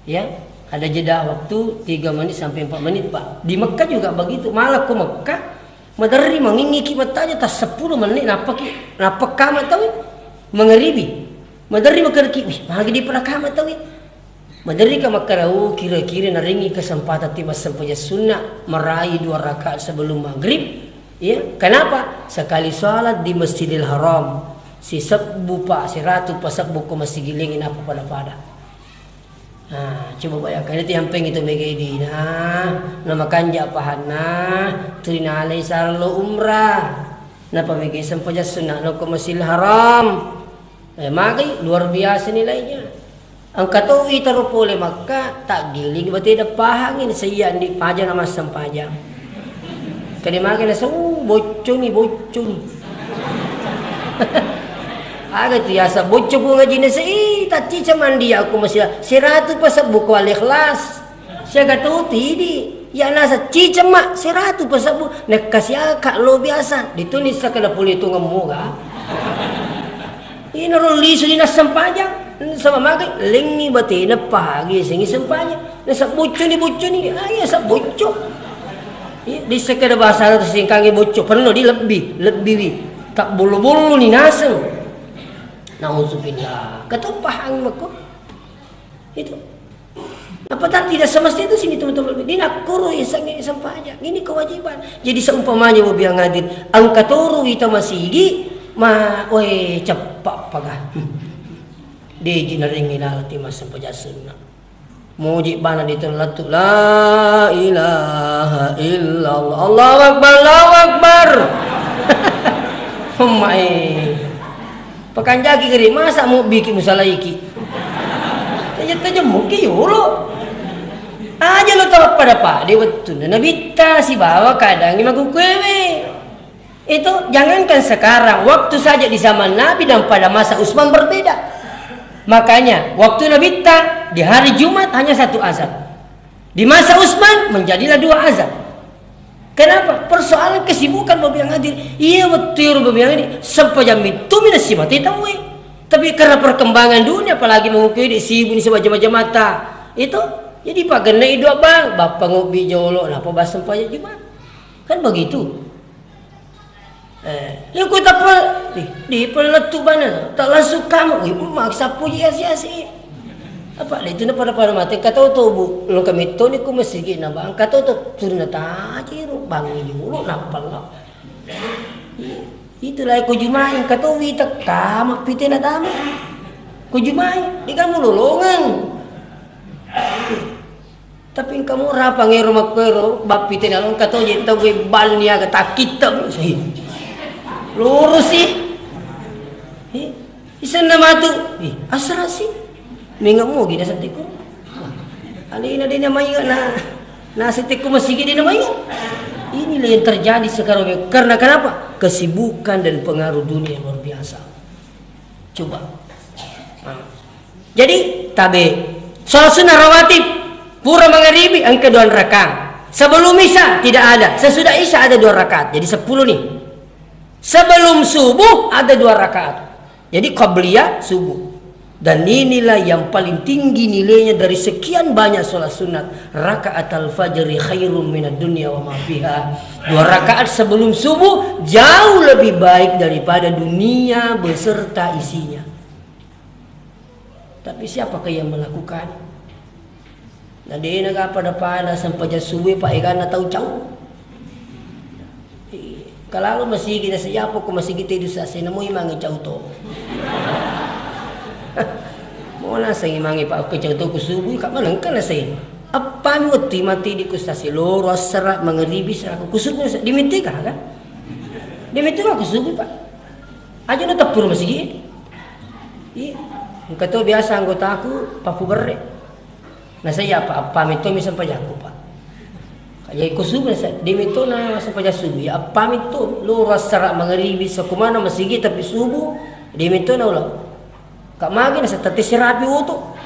Ya, ada jeda waktu tiga menit sampai empat menit, Pak. Di Mekah juga begitu. Malah ke Mekah, maderri mangingiki battaja tas sepuluh menit, nappaki, nappa kama tawi, mangaribi. Maderri makerki, wih, magi di pernah kama tawi. Maderri ka Mekah, oh, kira-kira naringi kesempatan tiba sempajang sunnah, meraih dua rakaat sebelum maghrib. Ya, kenapa? Sekali sholat di Masjidil Haram, sisebbu, Pak, siratu pasebbu ko masigiling, napa pada-pada. Nah, coba bayangkan, itu yang pengen itu mega idi. Nah, nama kanja pahanna, tuli nalai sarlo umrah. Napa mega sempajang sunnah no ke Masjidil Haram. Eh, magai, luar biasa nilainya. Engka to itaro pole Makkah, tak giling bate deppahang ini, saya di paja nama sempajang. Kade mage naseng, "Uh, bocconi, bocconi." Aga tu yasa bocco ku ngaji naseng, "Ih, taccica mandi aku masih siratu pasebbu ko Al-Ikhlas." Siaga tu tidi, ya nasa ciceng mak siratu pasebbu. Nekka siaka lo biasa, dituni sakada pole tu ngemmu ga. Inaro lisu di nassempajang, sama mage lengi batena pagi sengi sempajang. Nasa bocco ni, bocco ni, ayo sa bocco. Iya, di sekeda bahasa tu singkangi bocco, perno di lebbi, lebbi wi. Tak bolo-bolo ni naseng. Nauzubillah. Kata pahang mako. Itu. Apa tak tidak semestinya itu sini teman-teman? Ini nak kuru iseng ini sempajang. Ini kewajiban. Jadi seumpamanya mau bilang hadir, angka turu ita masigi, ma, oe, cepak paga. Deji naringi nalati mas sempajang sunnah. Muji bana di tun latu. La ilaha illallah. Allahu Akbar, Allahu Akbar. Umai. Pakanjaki geri, masa mubiki musalaiki. Taja-taja muki yolo. Aja lo tau pada pade wettunna nabitta sibawa kadangi magukuewe. Itu jangankan sekarang, waktu saja di zaman Nabi dan pada masa Utsman berbeda. Makanya, waktu Nabitta di hari Jumat hanya satu azan. Di masa Utsman menjadilah dua azan. Kenapa? Persoalan kesibukan, Bapak yang hadir. Iya, betul, Bapak yang hadir. Sempajang mitumi nasimatai tauwe. Tapi karena perkembangan dunia, apalagi mengukui di sibuk ni sebab jama-jamata. Itu, jadi pagenna dua bang, bapak ngopi jolo, napa bahas sempajang Jumat. Kan begitu. Eh, iya ku tappa, ih, di pellettu bana, tak langsung kamu, wih, maksa puji asi-asi. Apa, itu na pada-pada mate, kata to, Bu, lo kami to ni ku masigi na bang, kata to, turun na taji ro, bang, yolo, napa lo. Itulah ku jumai, kata wita, kama pite na dama. Ku jumai, di kamu lolongan. Tapi engka mura pangero makkuero, bappitena lo engka toje tau gue bal niaga takkitta. Lurus sih. Eh, isenna matu. Ih, asra sih. Menga mogi na setikku. Alena dena mainga na, na setikku masigi dena mainga. Inilah yang terjadi sekarang. Karena kenapa? Kesibukan dan pengaruh dunia yang luar biasa. Coba. Nah. Jadi, tabe. Sholat sunnah rawatib. Pura mangaribi, engka dua rakaat. Sebelum Isya, tidak ada. Sesudah Isya, ada dua rakaat. Jadi, sepuluh nih. Sebelum subuh, ada dua rakaat. Jadi, qabliyah subuh. Dan inilah yang paling tinggi nilainya dari sekian banyak sholat sunat. Rakaat al-fajri khairum minad dunya wa ma fiha. Dua rakaat sebelum subuh jauh lebih baik daripada dunia beserta isinya. Tapi siapakah yang melakukan? Na dena ga pada-pada sempajang subuh, Pak, eganna tau cau. Iya. Kalalu masigi na siapa ko masigi tedu sase, namo imangi cau to. Mo naseng imangi, Pak, ko cau to ku subuh, ka manengka naseng. Appami wettu mati di ku sase, loro, assara, mangaribi, sara ku subuh, di mette ka, kan? Di mette ka ku subuh, Pak. Aja na teppuru masigi. Iya. Engka to biasa anggotaku, papu berre. Nasai apa, appami to mi sempajakku, Pak. Jadi ku subuh, nasai, demi to na sempajang subuh. Ya, appami to, lo rasa rak mangaribi, sakumana masigi tapi subuh, demi to na ulang. Kak magi nasa tette sirapi oto.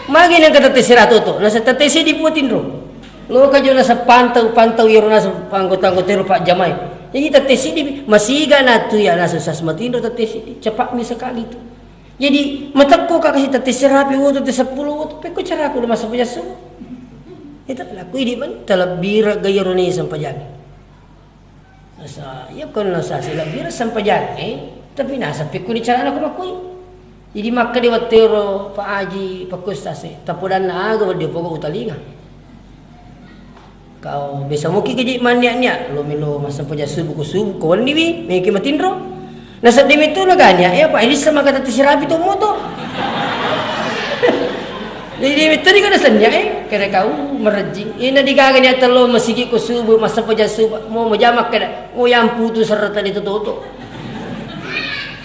Magi nang kata tette sirapi oto, nasa tette sidi puatinro. Lo kajo nasa pantau, pantau iro nasa anggota-anggota iro Pak Jamai. Jadi tette sidi masiga na tu ya nasa sas matinro tette sidi. Cepat mi sekali tu. Jadi, matekko ka kasi tette sirapi wotu, te seppulo wotu, pekko caraku udah masuk pajassu. Itu laku idi man, talabbira gaya roni sampajang. Nasa, iya kon nasa si labbira sampajang, eh. Tapi nasa pekko di carana ko makui. Jadi makka di wattero Pak Haji, Pak Ustaz, eh. Tapodanna aga wadde pokok utalinga. Kau bisa muki keji manniak-niak, lo melo massempajang subuh ko subuh, ko wenni wi, meki matinro. Nasedding metto na gania, eh, apa, ini sama kata tisirapi to moto. Jadi metto di kana sennia, eh, kere kau merejing. Ina digaga niat tello masigi ko subuh, massempajang subuh, mau majama kada, mau yang putus serta itu toto.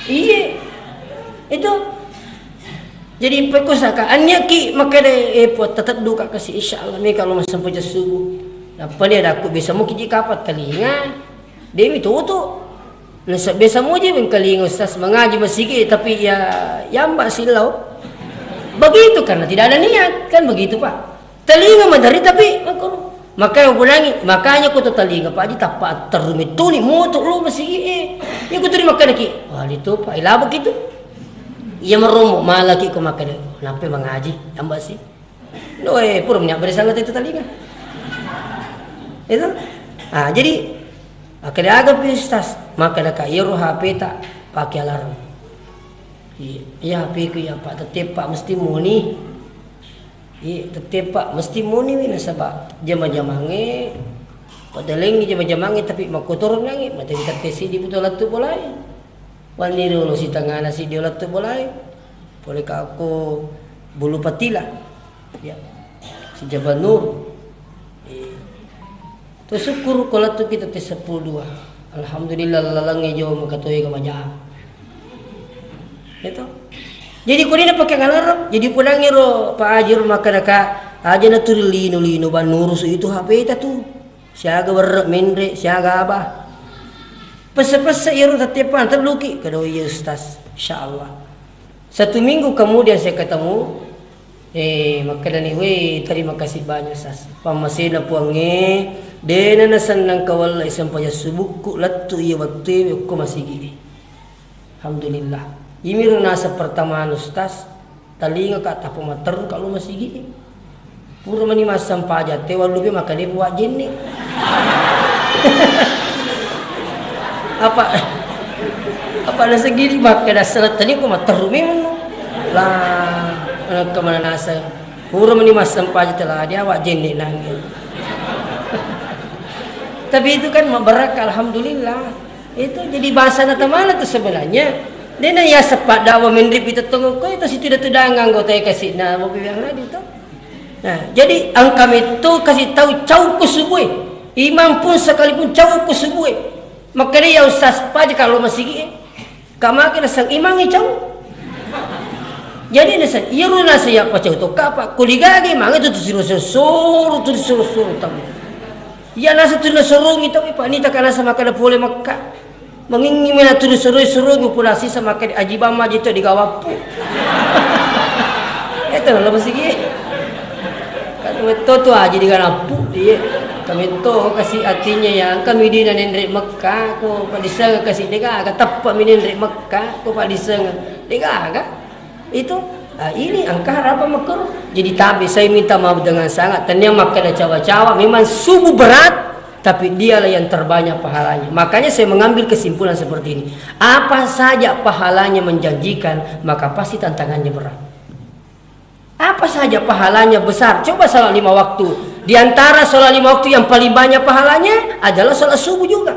Iye, itu. Jadi, pekko saka, anniaki makkeda, eh, Puang, tetep duka kasi, insya Allah, mega lo massempajang subuh. Nappa dia dakku, bisa muki ji kapang talinga, demi tutu. Nasa biasa muji mengkalinga ustaz mengaji masigi, tapi ya, yamba silau. Begitu, karena tidak ada niat, kan begitu, Pak. Talinga madari tapi makanya upodangi, makanya ko to talinga Pak Haji tappa atterru mettuni moto lo masigi e. Iya ko turi makkedaki, wali to Pak, ilabeki tu. Iya marommo malaki ko makkeda, nappe mangaji, ambasi. Noe pura menya bere sala tetu talinga. Itu. Ah, jadi makkeda aga pi ustaz, makkeda ka iyaro H P ta pake alarm. Iya, iya H P ku iya Pak, tette Pak mesti moni. Iya, tette Pak, mesti moniwi nasaba jama-jamangnge, padalengngi jama-jamangnge, tapi makkotoronnangngi, materi tette siddi buto lettu bolae. Wanni riolo sitengana siddi lettu bolae. Pole ka ko bulu patila. Ya. Si Jabal Nur. Iya. To sukkuru ko lettuki tette seppulo dua. Alhamdulillah lalengnge jo makatoe ga majang. Itu. Jadi ko dina pake alarm, jadi pudangngi ro Pak Haji ro makkeda ka, aja na turi lino-lino bang nurusu itu H P ta tu. Siaga werre menre, siaga abah. Pesse-pesse iyaro tette Pak, telluki, keda iya ustaz, insyaallah. Satu minggu kemudian saya ketemu, Eh, makkedani, "Weh, terima kasih banyak, Sas. Pammasena Puangnge, dena nasennang kawalla isempajang subukku lettu iya wettue okko masigi." Alhamdulillah. Imiro naseng pertama, Ustaz, talingaka tappa matteru ka lo masigi. Pura mani massempajang te wallupe makkeda wajjenne. Apa, apa nasegini makkeda salat tadi ko matteru memang. Lah, kemana naseng? Pura meni massempajang telah dia wajjenne nangis. Tapi itu kan mabarakka, alhamdulillah. Itu jadi bahasa natamana tuh sebenarnya. Dena ya sepak dakwah menrip itu tengok itu situ dah tudang anggota kasih na mau bilang lagi tuh. Nah, jadi engka metto kasih tahu cau ku subue. Imam pun sekalipun cau ku subue. Makanya ya Ustaz paja kalau masigi, eh. Kamake naseng imangngi cau. Jadi naseng, iyaro naseng ya pacau to kapa, ko digage mange tu tusiro soro, tusiro soro tamu. Iya naseng tu nasorongi tamu, Pak, nita ka naseng makkeda pole Mekka. Mangingi mena tu nasoroi, sorongi pula sisa makkeda ajibang maji to digawappu. Itu lah masigi. Kan metto tu aja di kanappu, iya. Kami to kasih artinya ya, engka mi dina nenre Mekka, ko padiseng kasih dega, aga teppa mi nenre Mekka, ko padiseng dega, aga. Itu, ah, ini engka harapan makero. Jadi tapi saya minta maaf dengan sangat, tania makkeda cawa-cawa, memang subuh berat, tapi dialah yang terbanyak pahalanya. Makanya saya mengambil kesimpulan seperti ini. Apa saja pahalanya menjanjikan, maka pasti tantangannya berat. Apa saja pahalanya besar. Coba salat lima waktu. Di antara salat lima waktu yang paling banyak pahalanya adalah salat subuh juga.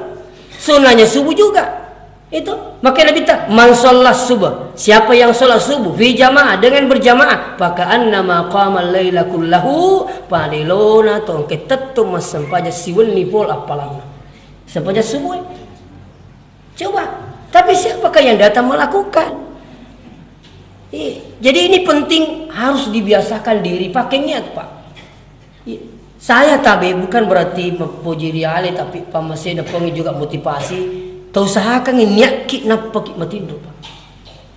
Sunnahnya subuh juga. Itu. Makanya Nabi ta, "Man sholla subuh." Siapa yang salat subuh fi jamaah, dengan berjamaah, "Faka'annama qama laila kullahu." Padilona tongke tettu massempajang siwenni pol appalanna. Sempajang subuh. Coba, tapi siapakah yang datang melakukan? Iya. Jadi ini penting, harus dibiasakan diri pakai niat, Pak. Iya. Saya tabe bukan berarti mempuji riale, tapi pammasena Puang juga motivasi. Tau usahakan niatki nappaki matinro, Pak.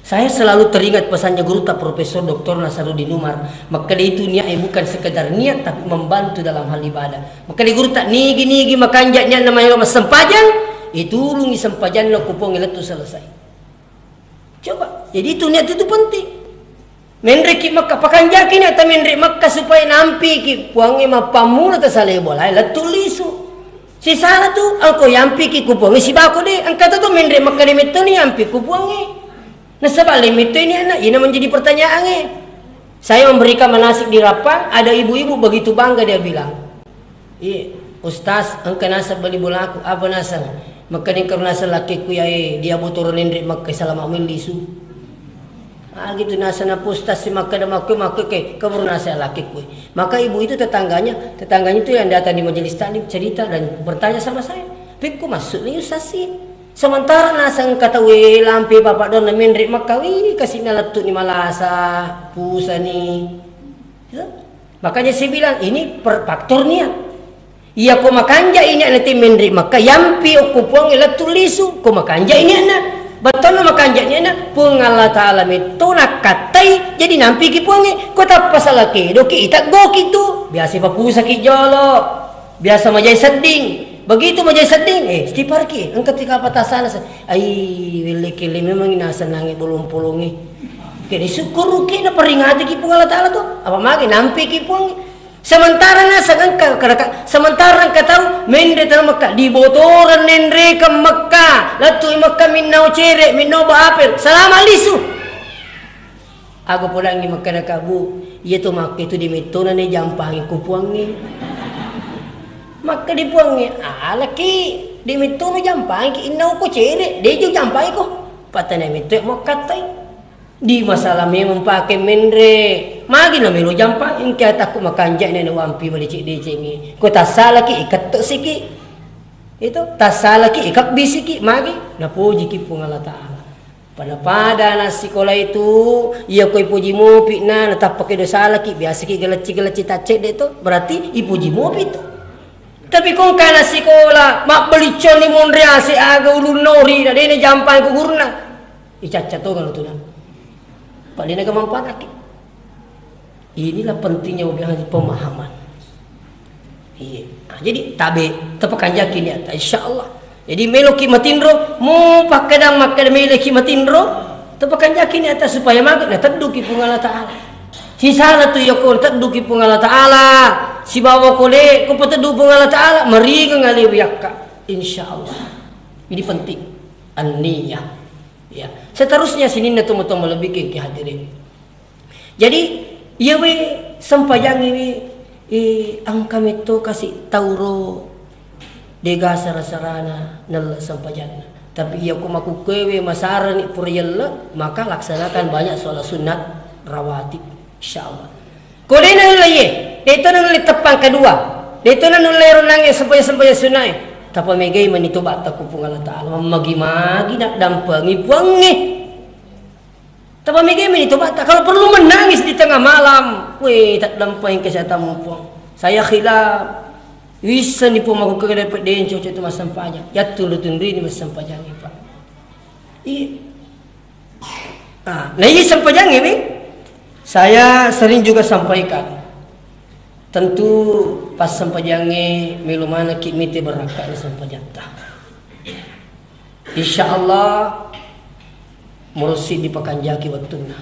Saya selalu teringat pesannya guru ta Profesor Doktor Nasaruddin Umar. Makkeda itu niat, eh, bukan sekedar niat, tapi membantu dalam hal ibadah. Makkeda guru ta, nigi-nigi makanja niatna maelo massempajang, itulungi sempajanna ku Puang lettu selesai. Coba, jadi itu niat itu penting. Menreki Mekka, pakanjaki niat ta menre Mekka supaya nampiki Puangnge mappammula tasale bolae lettu lisu. Sisala tu, engko yampiki ku Puangnge sibako de, engka tu menre Mekka de mettoni yampi ku Puangnge. Nasaba le mettoni ana, ina menjadi pertanyaangnge. Saya memberikan manasik di Rappang, ada ibu-ibu begitu bangga dia bilang, "Iya, Ustaz, engka naseng bali bolaku." "Apa naseng?" "Makkeda engka naseng lakkekku yae, dia botoro nenre Mekka salama mellisu." Ah, gitu naseng na Ustaz si makkeda makku, makku ke, keburu naseng lakkekku. Maka ibu itu tetangganya, tetangganya itu yang datang di majelis taklim cerita dan bertanya sama saya. "Pekku masuk ni Ustaz si." Sementara naseng engka tau lampe bapak donna menre Mekka, wih, kasih na lettu ni malasa, pusani. Gitu. Makanya saya bilang, ini per-, faktor niat. Iya, ko makanja niatna te menre Mekka, yampi okko Puangnge lettu lisu, ko makanja niatna. Bettuanna makanja niatna, Puang Allah Ta'ala metto nakkattai, jadi nampiki Puangnge, ko tappa sala kedoki, iteggoki tu. Biasa papusaki jolo, biasa majai sedding. Begitu majai sedding, eh, istighfarki, engka tika apa tasana se-, ai, welle kelle memang ina senangi bolong-polongi. Kene syukuruki na peringatiki Puang Allah Ta'ala tu. Apa magi nampiki Puang. Sementara naseng engka, kadaka, sementara engka tau menre tana Mekka, dibotoreng nenrekeng Mekka, lettu i Mekka minnau cere, minnau ba apel, salama lisu. Aga podangngi Mekka daka, Bu, iya to Mekka itu di mettona ne jampangi ku Puangnge. Mekka di Puangnge, alaki di mettona jampangi, innau ko cere, dejo jampangi ko. Patana metto Mekka tai. Di masalah memang pake menre, magi na melo jampa, engka takku makanja nene wampi madeceng-decengi. Ko tassalaki, iketto siki. Itu, tassalaki, ikabbisiki, magi, napojiki Puang Allah Ta'ala. Pada-pada anak sikola itu, iya ko ipoji mopi na, natappake dosalaki, biasaki galecci-galecci taccedde to, berarti ipoji mopi tu. Tapi ko engka anak sikola, mabbelicconni monre ase aga ulunna ori, na dene jampai ku guruna. Icacca tongeng tu na. Padena ga manfaataki. Inilah pentingnya pemahaman. Iya. Nah, jadi tabe, tapakanjaki niatta, insya Allah. Jadi meloki matinro, mu pakkeda makkeda meloki matinro, tapakanjaki niatta supaya magi natedduki Puang Allah Ta'ala. Sisala tu yako tedduki Puang Allah Ta'ala, sibawa kole ko pateddu Puang Allah Ta'ala, maringeng alewi akka. Insya Allah. Ini penting. An-niyah. Ya. Seterusnya sininna tomatoa malebbi ki hadirin. Jadi, iyawe sempajangnge we, eh, engka metto kasi tauro dega sara-sarana nelle sempajanna. Tapi iya ko makukkuewe masarani pura yelle, maka laksanakan banyak sholat sunat rawatib, insyaallah. Ko de naulle iye, de to naulle teppang kedua, de to naulle ronangnge sempajang-sempajang sunnae, tapamegai mani tobatta ku Puang Allah Ta'ala, mammagi-magi naddampengi Puangnge. Tapamegai mani tobatta. Kalau perlu menangis di tengah malam. Weh, taddampai kesehatan Puang. Saya khilaf. Wissani Puang makkukkuewe dapat denco itu massempajang. Yattunru-tunruni massempajang, Pak. Iya. Ah, nah, iya sempajangnge, Bang. Saya sering juga sampaikan. Tentu pas sempajangnge melo manekki mite barakka'na sempajatta. Insya Allah, mursi dipakanjaki wettunna.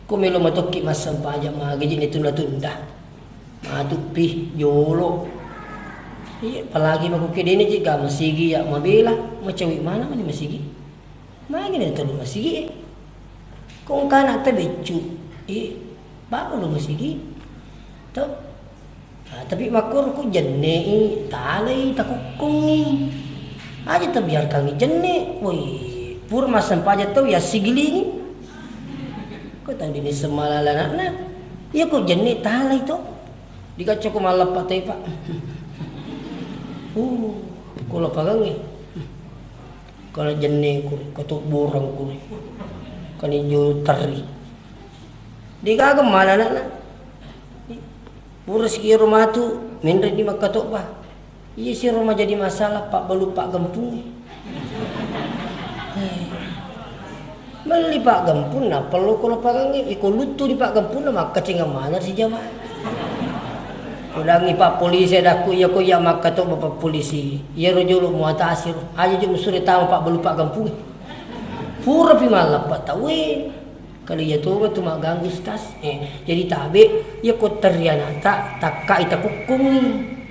Ko melo matokki massempajang, magi ji ditunda-tunda. Matupi jolo. Iya, apalagi makkukkuewe deni ji ga masigi ya mabela, macawi mana mani masigi. Magi na telu masigi e. Ko engkana tabeccu, eh, baba lo masigi. To. Nah, tapi makkoro ko jenne i, talai, takukkungi. Aja tabiarkangi jenne. Woi, pura massempajang tau ya sigilingi. Ko tau dini semalalanakna. Iya ko jenne talai to. Dikacco ko malleppa tepa. Uh, ko lapangangnge. Kana jenne kuri, katobborang kuri. Kana injo terri. Degaga mana anakna. Pura sikiro matu, menre di makkatobba. Iya siro majadi masalah pabbalu paggempungnge. Melli paggempunna, pello ko lapangangnge, iko luttu di paggempunna, makkacengeng maneng si jamaah. Kodangi pak polisi, adakku iya ko iya makkatobba pak polisi. Iyaro jolo muatasi ro. Aja jo musure tama pabbalu paggempungnge. Purapi malleppa tauwe. Kalau iya toga tu magganggu stas. Eh, jadi tabe, iya ko terri anakta, takkai takukkungi.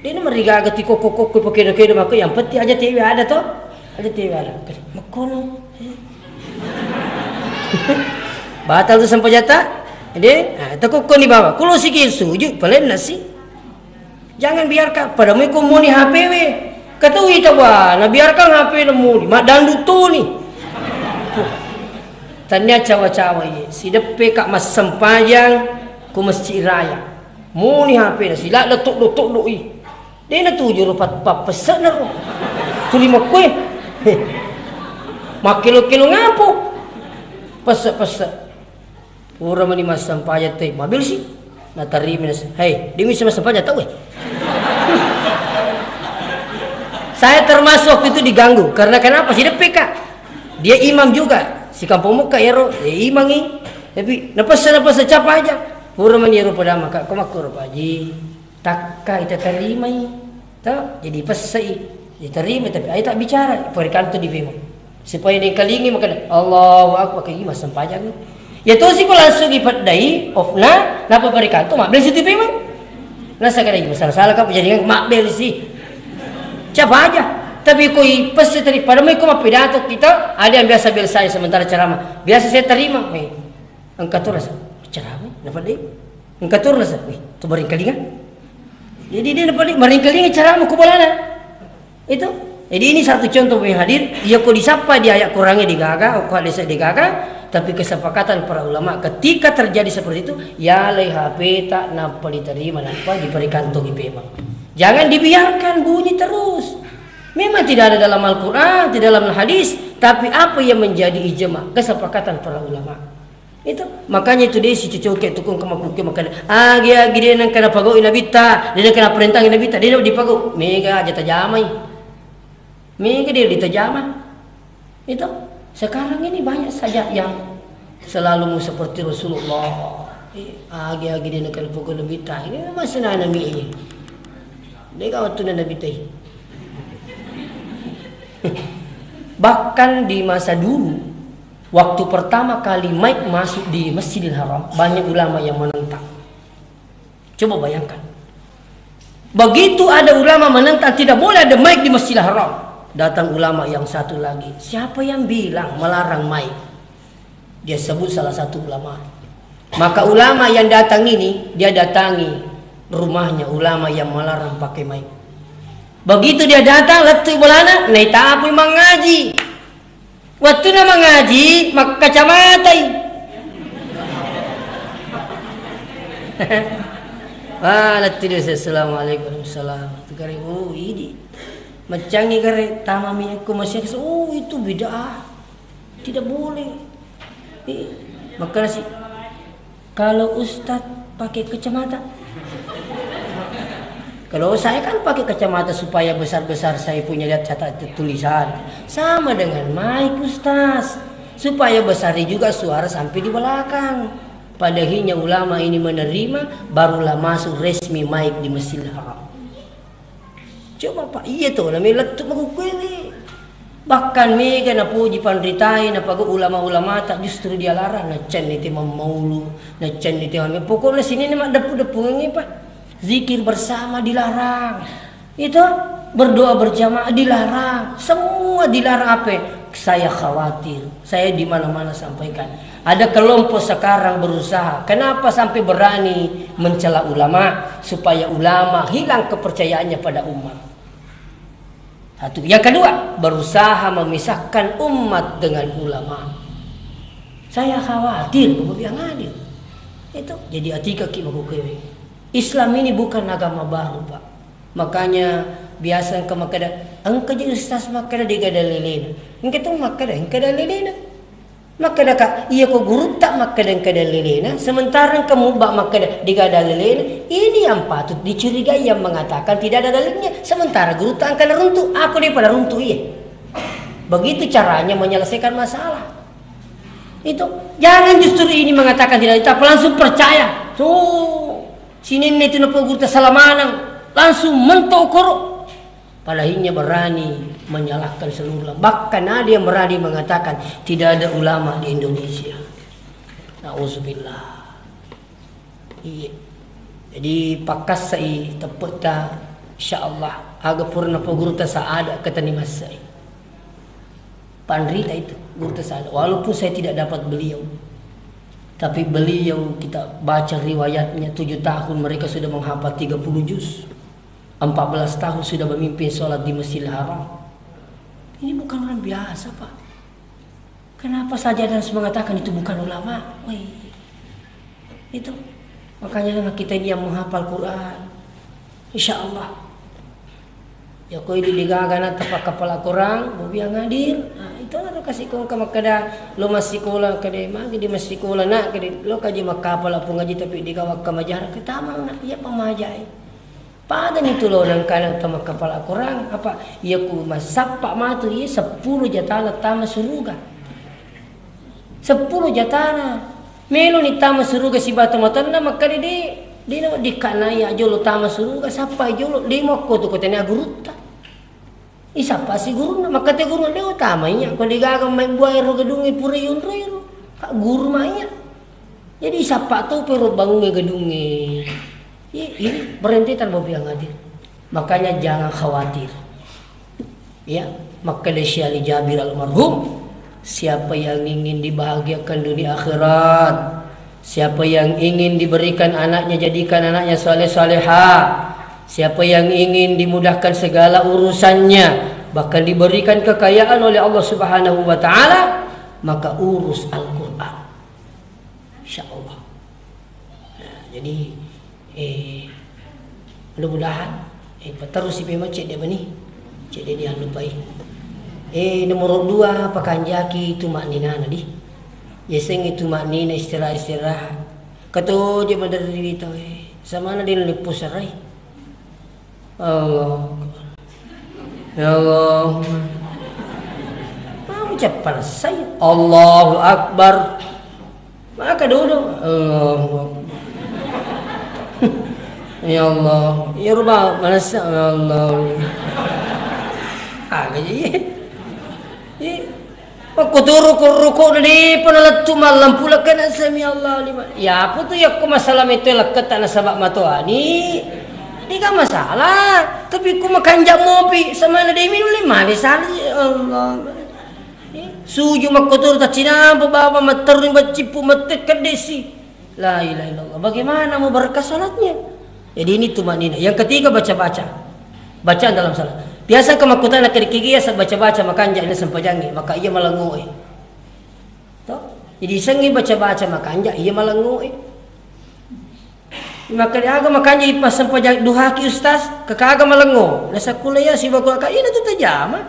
Dena marigaga ti kokko-kokko pakedo-kedo mako, yang penting aja tewe ada to. Aja tewe ada. Makkono. Batal tu sempajatta. Jadi, ah, takukkuni baba. Kulo siki sujud, palenna si. Jangan biarkan, pada mui ko moni H P we. Ketahui tawa, na biarkan H P na moni, maddandu toni. Tania cawa-cawa ye, sideppe ka massempajang ku Masjid Raya. Moni H P na, siladda toddo-toddo i. Dena tuju ro pat-, pappesse'na ro. Tuli makkue. Makkelo-kelo ngapo? Pesse-pesse. Pura mani massempajang toi, mabelsi. Natarimi nas-, "Hei, dia bisa massempajang tau, eh?" Saya termasuk waktu itu diganggu. Karena kenapa? Sideppe ka. Dia imam juga. Si kampung Mekah ya ro, ya imam i. Tapi napessa-napessa capa aja. Pura mani ero padama ka, ko makkoro Pak Haji. Takka ita tarimai. To, jadi pessai. Diterima, tapi ayo tak bicara, parikanto di bemo. Supaya dengkalingi makanya, "Allahu Akbar," kayak gini, massempajang. Ya tosi ko langsung ipeddai, off na, napa parikanto, mabbel si tu bemo. Nasa kada masalah-salah, kamu jadi mabbel si. Siapa aja. Tapi ko i pesse tadi, pada mai ko mappidato kita, ada yang biasa bel saya sementara ceramah. Biasa saya terima, eh. Engka tu rasa, "Ceramah, napa deh?" Engka tu rasa, "Wih, tu maringkalinga." Jadi dia napa deh, maringkalinga ceramah ku bolana. Itu. Jadi ini satu contoh yang hadir, iya ko disappa di ayat Qur'annya digaga, ko hadisnya digaga, tapi kesepakatan para ulama ketika terjadi seperti itu, ya lei H P tak napa diterima, napa diperikantogi pemang. Jangan dibiarkan bunyi terus. Memang tidak ada dalam Al-Quran, tidak dalam hadis, tapi apa yang menjadi ijma, kesepakatan para ulama. Itu, makanya itu deh si cucoke tukung kemakuke makanya, agi-agi dia nang kena pagau nabitta, dia nang kena perintah nabitta, dia nang dipagau. Mega aja tajamai. Mega dia ditajama. Itu, sekarang ini banyak saja yang selalu mau seperti Rasulullah. Agi-agi de' nakenna poko Nabitta. Ini memang senana mi ini. De'ga wettunna Nabitta. Bahkan di masa dulu, waktu pertama kali mic masuk di Masjidil Haram, banyak ulama yang menentang. Coba bayangkan. Begitu ada ulama menentang tidak boleh ada mic di Masjidil Haram, datang ulama yang satu lagi. Siapa yang bilang melarang mic? Dia sebut salah satu ulama. Maka ulama yang datang ini, dia datangi rumahnya ulama yang melarang pakai mic. Begitu dia datang, lettu bolana, naitapui mangaji. Wettunna mangaji, makkacamatai. Ah, lettu dia, "Assalamualaikum." "Waalaikumsalam." Tu kare, oh, idi. Maccangi kare, tamami ko masih, oh, itu bid'ah. Tidak boleh. Eh, makkeda si, "Kalau Ustadz pakai kacamata?" Kalau saya kan pakai kacamata supaya besar-besar saya punya lihat catat tulisan. Sama dengan mic Ustaz. Supaya besar juga suara sampai di belakang. Padahinya ulama ini menerima, barulah masuk resmi mic di Masjidil Haram. Coba, Pak, iya to, nami lettu makukkuewe. Bahkan mega napuji panritai, napago ulama-ulamata justru dia larang, nacenni te mammaulu, nacenni te mamme-, pokoknya sini ini mak depu-depungi, Pak. Zikir bersama dilarang. Itu berdoa berjamaah dilarang. Semua dilarang apa? Saya khawatir. Saya di mana-mana sampaikan. Ada kelompok sekarang berusaha. Kenapa sampai berani mencela ulama? Supaya ulama hilang kepercayaannya pada umat. Satu. Yang kedua, berusaha memisahkan umat dengan ulama. Saya khawatir, Bapak bilang adil. Itu jadi atika ki makukewe. Islam ini bukan agama baru, Pak. Makanya biasa engka makkeda, "Engka je ustaz makkeda dega dalilena." Engka tu makkeda, engka dalilena. Makkedaka, "Iya ko gurutta makkeda engka dalilena, sementara engka mubba makkeda dega dalilena." Ini yang patut dicurigai, yang mengatakan tidak ada dalilnya, sementara gurutta engka naruntu, aku daripada runtu iya. Begitu caranya menyelesaikan masalah. Itu jangan justru ini mengatakan tidak, tapi langsung percaya. So, sininna itu napo gurutta salamanang, langsung mentok koro. Padahinya berani menyalahkan seluruh ulama. Bahkan ada yang berani mengatakan tidak ada ulama di Indonesia. Nauzubillah. Iya. Jadi pakkassai teppetta, insyaallah. Aga purana pogurutta saada ketani massai. Panrita itu, gurutta saada. Walaupun saya tidak dapat beliau, tapi beliau kita baca riwayatnya, tujuh tahun mereka sudah menghafal tiga puluh juz. Empat belas tahun sudah memimpin sholat di Masjidil Haram. Ini bukan orang biasa, Pak. Kenapa saja ada yang mengatakan itu bukan ulama? Woi, itu. Makanya dengan kita ini yang menghafal Quran, insya Allah. Ya, ko idi digaga na tapakkapala Quran, bobi yang hadir. Nah, itu ada kasih kong ke makkeda, lo masikola kede, magi di masikola nak kede, lo kaji makkapala pun ngaji tapi digawa ke majar, ketamang nak, iya pamajai. Padani tu lo nangkana tama kapala Korang, apa iya ku massappa matu iya seppulo jatana tama suruga. Seppulo jatana. Meloni tama suruga sibawa tomatoanna, makkeda de, de na weddikka naiya jolo tama suruga, sappai jolo, de mokko tu ko tania gurutta. Isappa si gurunna, makkeda gurunna, de utama iya, ko degaga mai buai ro gedungnge pura yonroi ro. Ka guru mai iya. Jadi isappa topa ro bangungnge gedungnge. Iya, ini berhenti tan bobi yang hadir. Makanya jangan khawatir. Ya, makkeda Syekh Ali Jabir almarhum, siapa yang ingin dibahagiakan dunia akhirat, siapa yang ingin diberikan anaknya, jadikan anaknya saleh-saleha, siapa yang ingin dimudahkan segala urusannya, bahkan diberikan kekayaan oleh Allah Subhanahu wa taala, maka urus Al-Qur'an. Insya Allah. Nah, jadi, eh, mudah-mudahan, eh, paterrusi memang cedde mani, cedde ni allupai. Eh, nomor dua, pakanjaki itu makninana di. Yasengnge itu maknina istirahat-istirahat. Katoje maderri tau, eh, samana di nalippu serai. Allahu Akbar. Ya Allah. Mau cepat selesai. Allahu Akbar. Maka dulu. Allahu Akbar. Ya Allah, ya Rabbal, manessa, ya Allah. Aga ji. Ih, makkuturu ko ruku' de' pa nalettu' mallempu lekkena sami Allah liman. Ya apa tu yakko masalah metto lekketta nasaba' matoani. De'ga masalah, tapi ko makanja' mopi samana de' minung le mane sali, ya Allah. Ih, suju makkuturu taccinampa baba matterru baccippu mette kedde' si. La ilaha illallah. Bagaimana mau berkah salatnya? Jadi ini tumanina. Yang ketiga baca-baca. Bacaan dalam salat. Biasa ke makkutana kedikigi ya baca-baca makanja' ini sempajangi, maka iya malengoe. Toh? Jadi sengi baca-baca makanja' iya malengoe. Maka diaga makanja' ipasempajang duhaki ustaz, kekaga malengo. Nasa kuliah si baku aka ina tu tajama.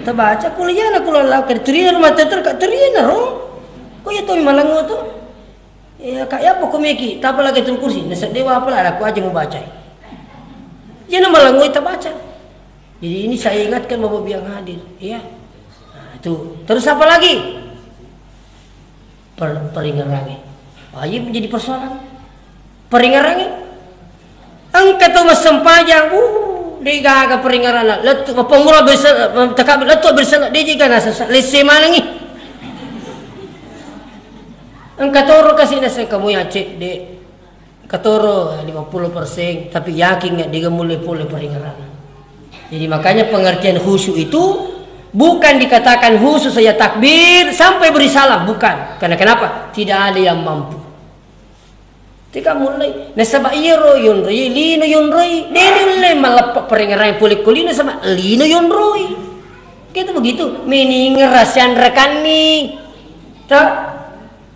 Tabaca kuliah na kula lau ke turina rumah teter ka turina ro. Ko iya to malengo tu. Iya, Kak, ya apa komeki? Tapa lagi Ayatul Kursi. Nasedde wa apa lah, aku aja mau baca. Iya, nama langoi tak baca. Jadi ini saya ingatkan Bapak yang hadir, ya. Nah, itu. Terus apa lagi? Per, peringerangi. Wajib menjadi persoalan. Peringerangi. Engka tau massempajang, uh, de'gaga peringeranna. Lettu, mappamula bersel, teka lettu bersel, de' jiga nasessa, lesse manengi. Engka toro kasi naseng kamu ya cedde. Engka toro lima puluh persen, tapi yakin nggak dia mulai pole peringeranna. Jadi makanya pengertian khusyuk itu bukan dikatakan khusyuk saja takbir sampai beri salam, bukan. Karena kenapa? Tidak ada yang mampu. Teka mulai. Nasaba iyaro yonroi, lino yonroi. De' nulle maleppa parengerang pole ko lino, saba lino yonroi. Gitu begitu. Mening rasian rekanni. Tak?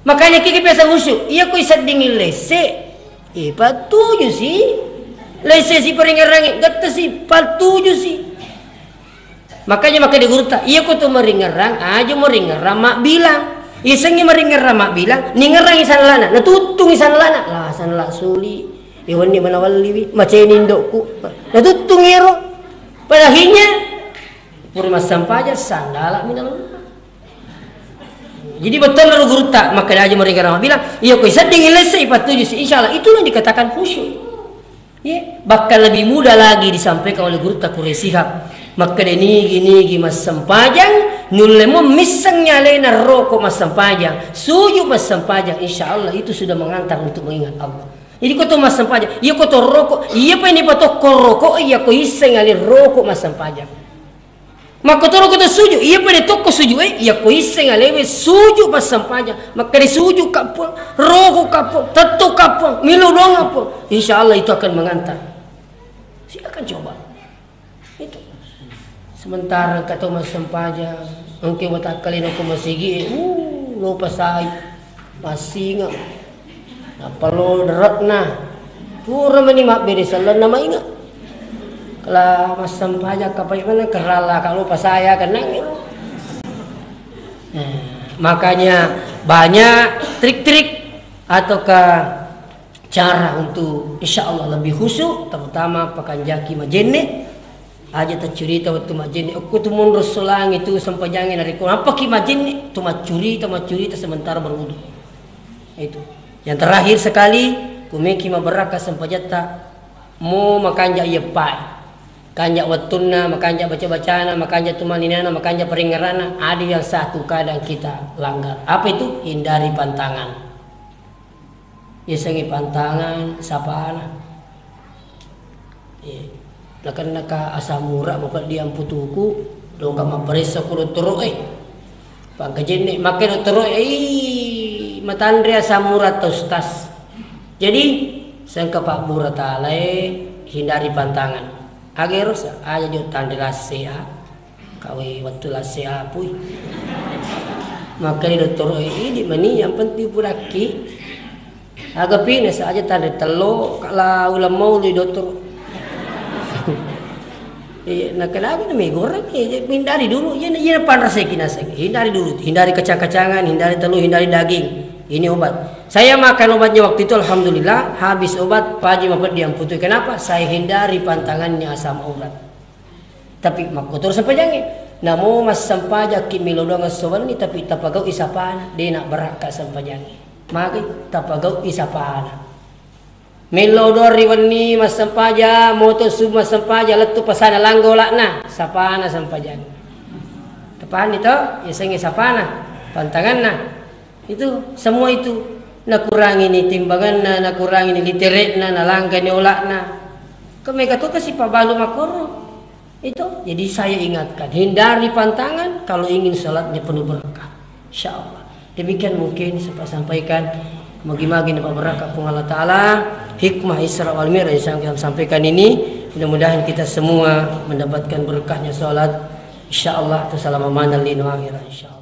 Makanya kiki biasa khusyuk. Iya ko isedding lesse. Eh, patuju si. Lesse si parengerangi. Gatta si. Patuju si. Makanya maka di gurutta, iya ko tu maringerang, aja maringerang mabbilang. Isengi maringerang mabbilang, ningerangi sallana, natuttungi sallana. Lah, salla suli. Iwanni manawalliwi, maceni indokku. Natuttungi ero. Padahinya, pura massampaja, sandala minallah. Jadi betul lalu gurutta, maka aja maringerang mabbilang, iya ko isedding lesse, ipatuju si. Insya Allah, itulah yang dikatakan khusyuk. Ye, bahkan lebih mudah lagi disampaikan oleh gurutta Quraish Shihab. Makkeda nigi-nigi massempajang, nulle mo missengngi alena roko massempajang. Suju massempajang, insya Allah itu sudah mengantar untuk mengingat Allah. Jadi ko to massempajang, iya ko to roko, iya pa ini patokko roko, iya ko isseng ale roko massempajang. Makkotoro ko to suju, iya pada tokko suju e, iya ko isseng alewe suju massempajang. Makkeda suju kappong, roko kappong, tetto kappong, milo doang kappong. Insya Allah itu akan mengantar. Silakan coba. Itu. Sementara engka to massempajang, engke watakkalena ko masigi e, uh, lo pasai. Massinga. Nappa lo dere'na. Pura mani mabbere sellenna mainga. Kala massempajang kapai mana kerala kalau pasaya kenang. Nah, makanya banyak trik-trik ataukah cara untuk insya Allah lebih khusyuk, terutama pakanjaki majenne. Aja taccurita wettu majjenne, okko tu monro solangi tu sempajangi narekko nappaki majjenne, tu maccurita, maccurita sementara berwudu. Itu. Yang terakhir sekali, kumeki mabarakka sempajatta, mo makanja iyeppae. Kanja wettunna, makanja baca-bacana, makanja tumaninana, makanja paringerana, ada yang satu kadang kita langgar. Apa itu? Hindari pantangan. Yasengnge pantangan, sapana. Iya. Nakennaka asam urat mapeddiang putuku, doka mapparessa ku dottoro'e. Pangkajenne, makke dottoro'e, "Ih, matanre asam urat ta, Ustaz." Jadi, sengka pabbura talae, hindari pantangan. Agero sa, aja jo tanre lasse, ah. Kawe wettu lasse apui. Makkani dottoro, "Eh, idi mani, yang penting pudakki." Aga pi, nasa aja tanre tello, kala uleng mau lui dottoro. Iya, nah, kenapa nih, goreng? Iya, hindari dulu. Iya, iya, panrasai kinasai. Hindari dulu. Hindari kacang-kacangan, hindari telur, hindari daging. Ini obat. Saya makan obatnya waktu itu, alhamdulillah, habis obat, paji mapeddi yang putih. Kenapa? Saya hindari pantangannya asam urat. Tapi makkotoro sempajangnge. Namo massempajakki melo doang esso wenni, tapi tapagau'i sapana, de' nabbarakka sempajangnge. Magi tapagau'i sapana. Mello doang ri wenni massempajang, moto subuh massempajang, lettu pasana langga ola'na, sapana sempajang. Tepanni to, yasengnge sapana, pantanganna. Itu, semua itu. Nakurangini timbanganna, nakurangini litere'na, nalanggani ola'na. Kemega to kasi pabalu makkoro. Itu, jadi saya ingatkan, hindari pantangan kalau ingin salatnya penuh berkah. Insya Allah. Demikian mungkin saya sampaikan. Magi-magi napabbarakka Puang Allah Ta'ala, hikmah Isra wal Mi'raj yang saya sampaikan ini. Mudah-mudahan kita semua mendapatkan berkahnya salat. Insya Allah, atau salama manal lino akhirat. Insya Allah.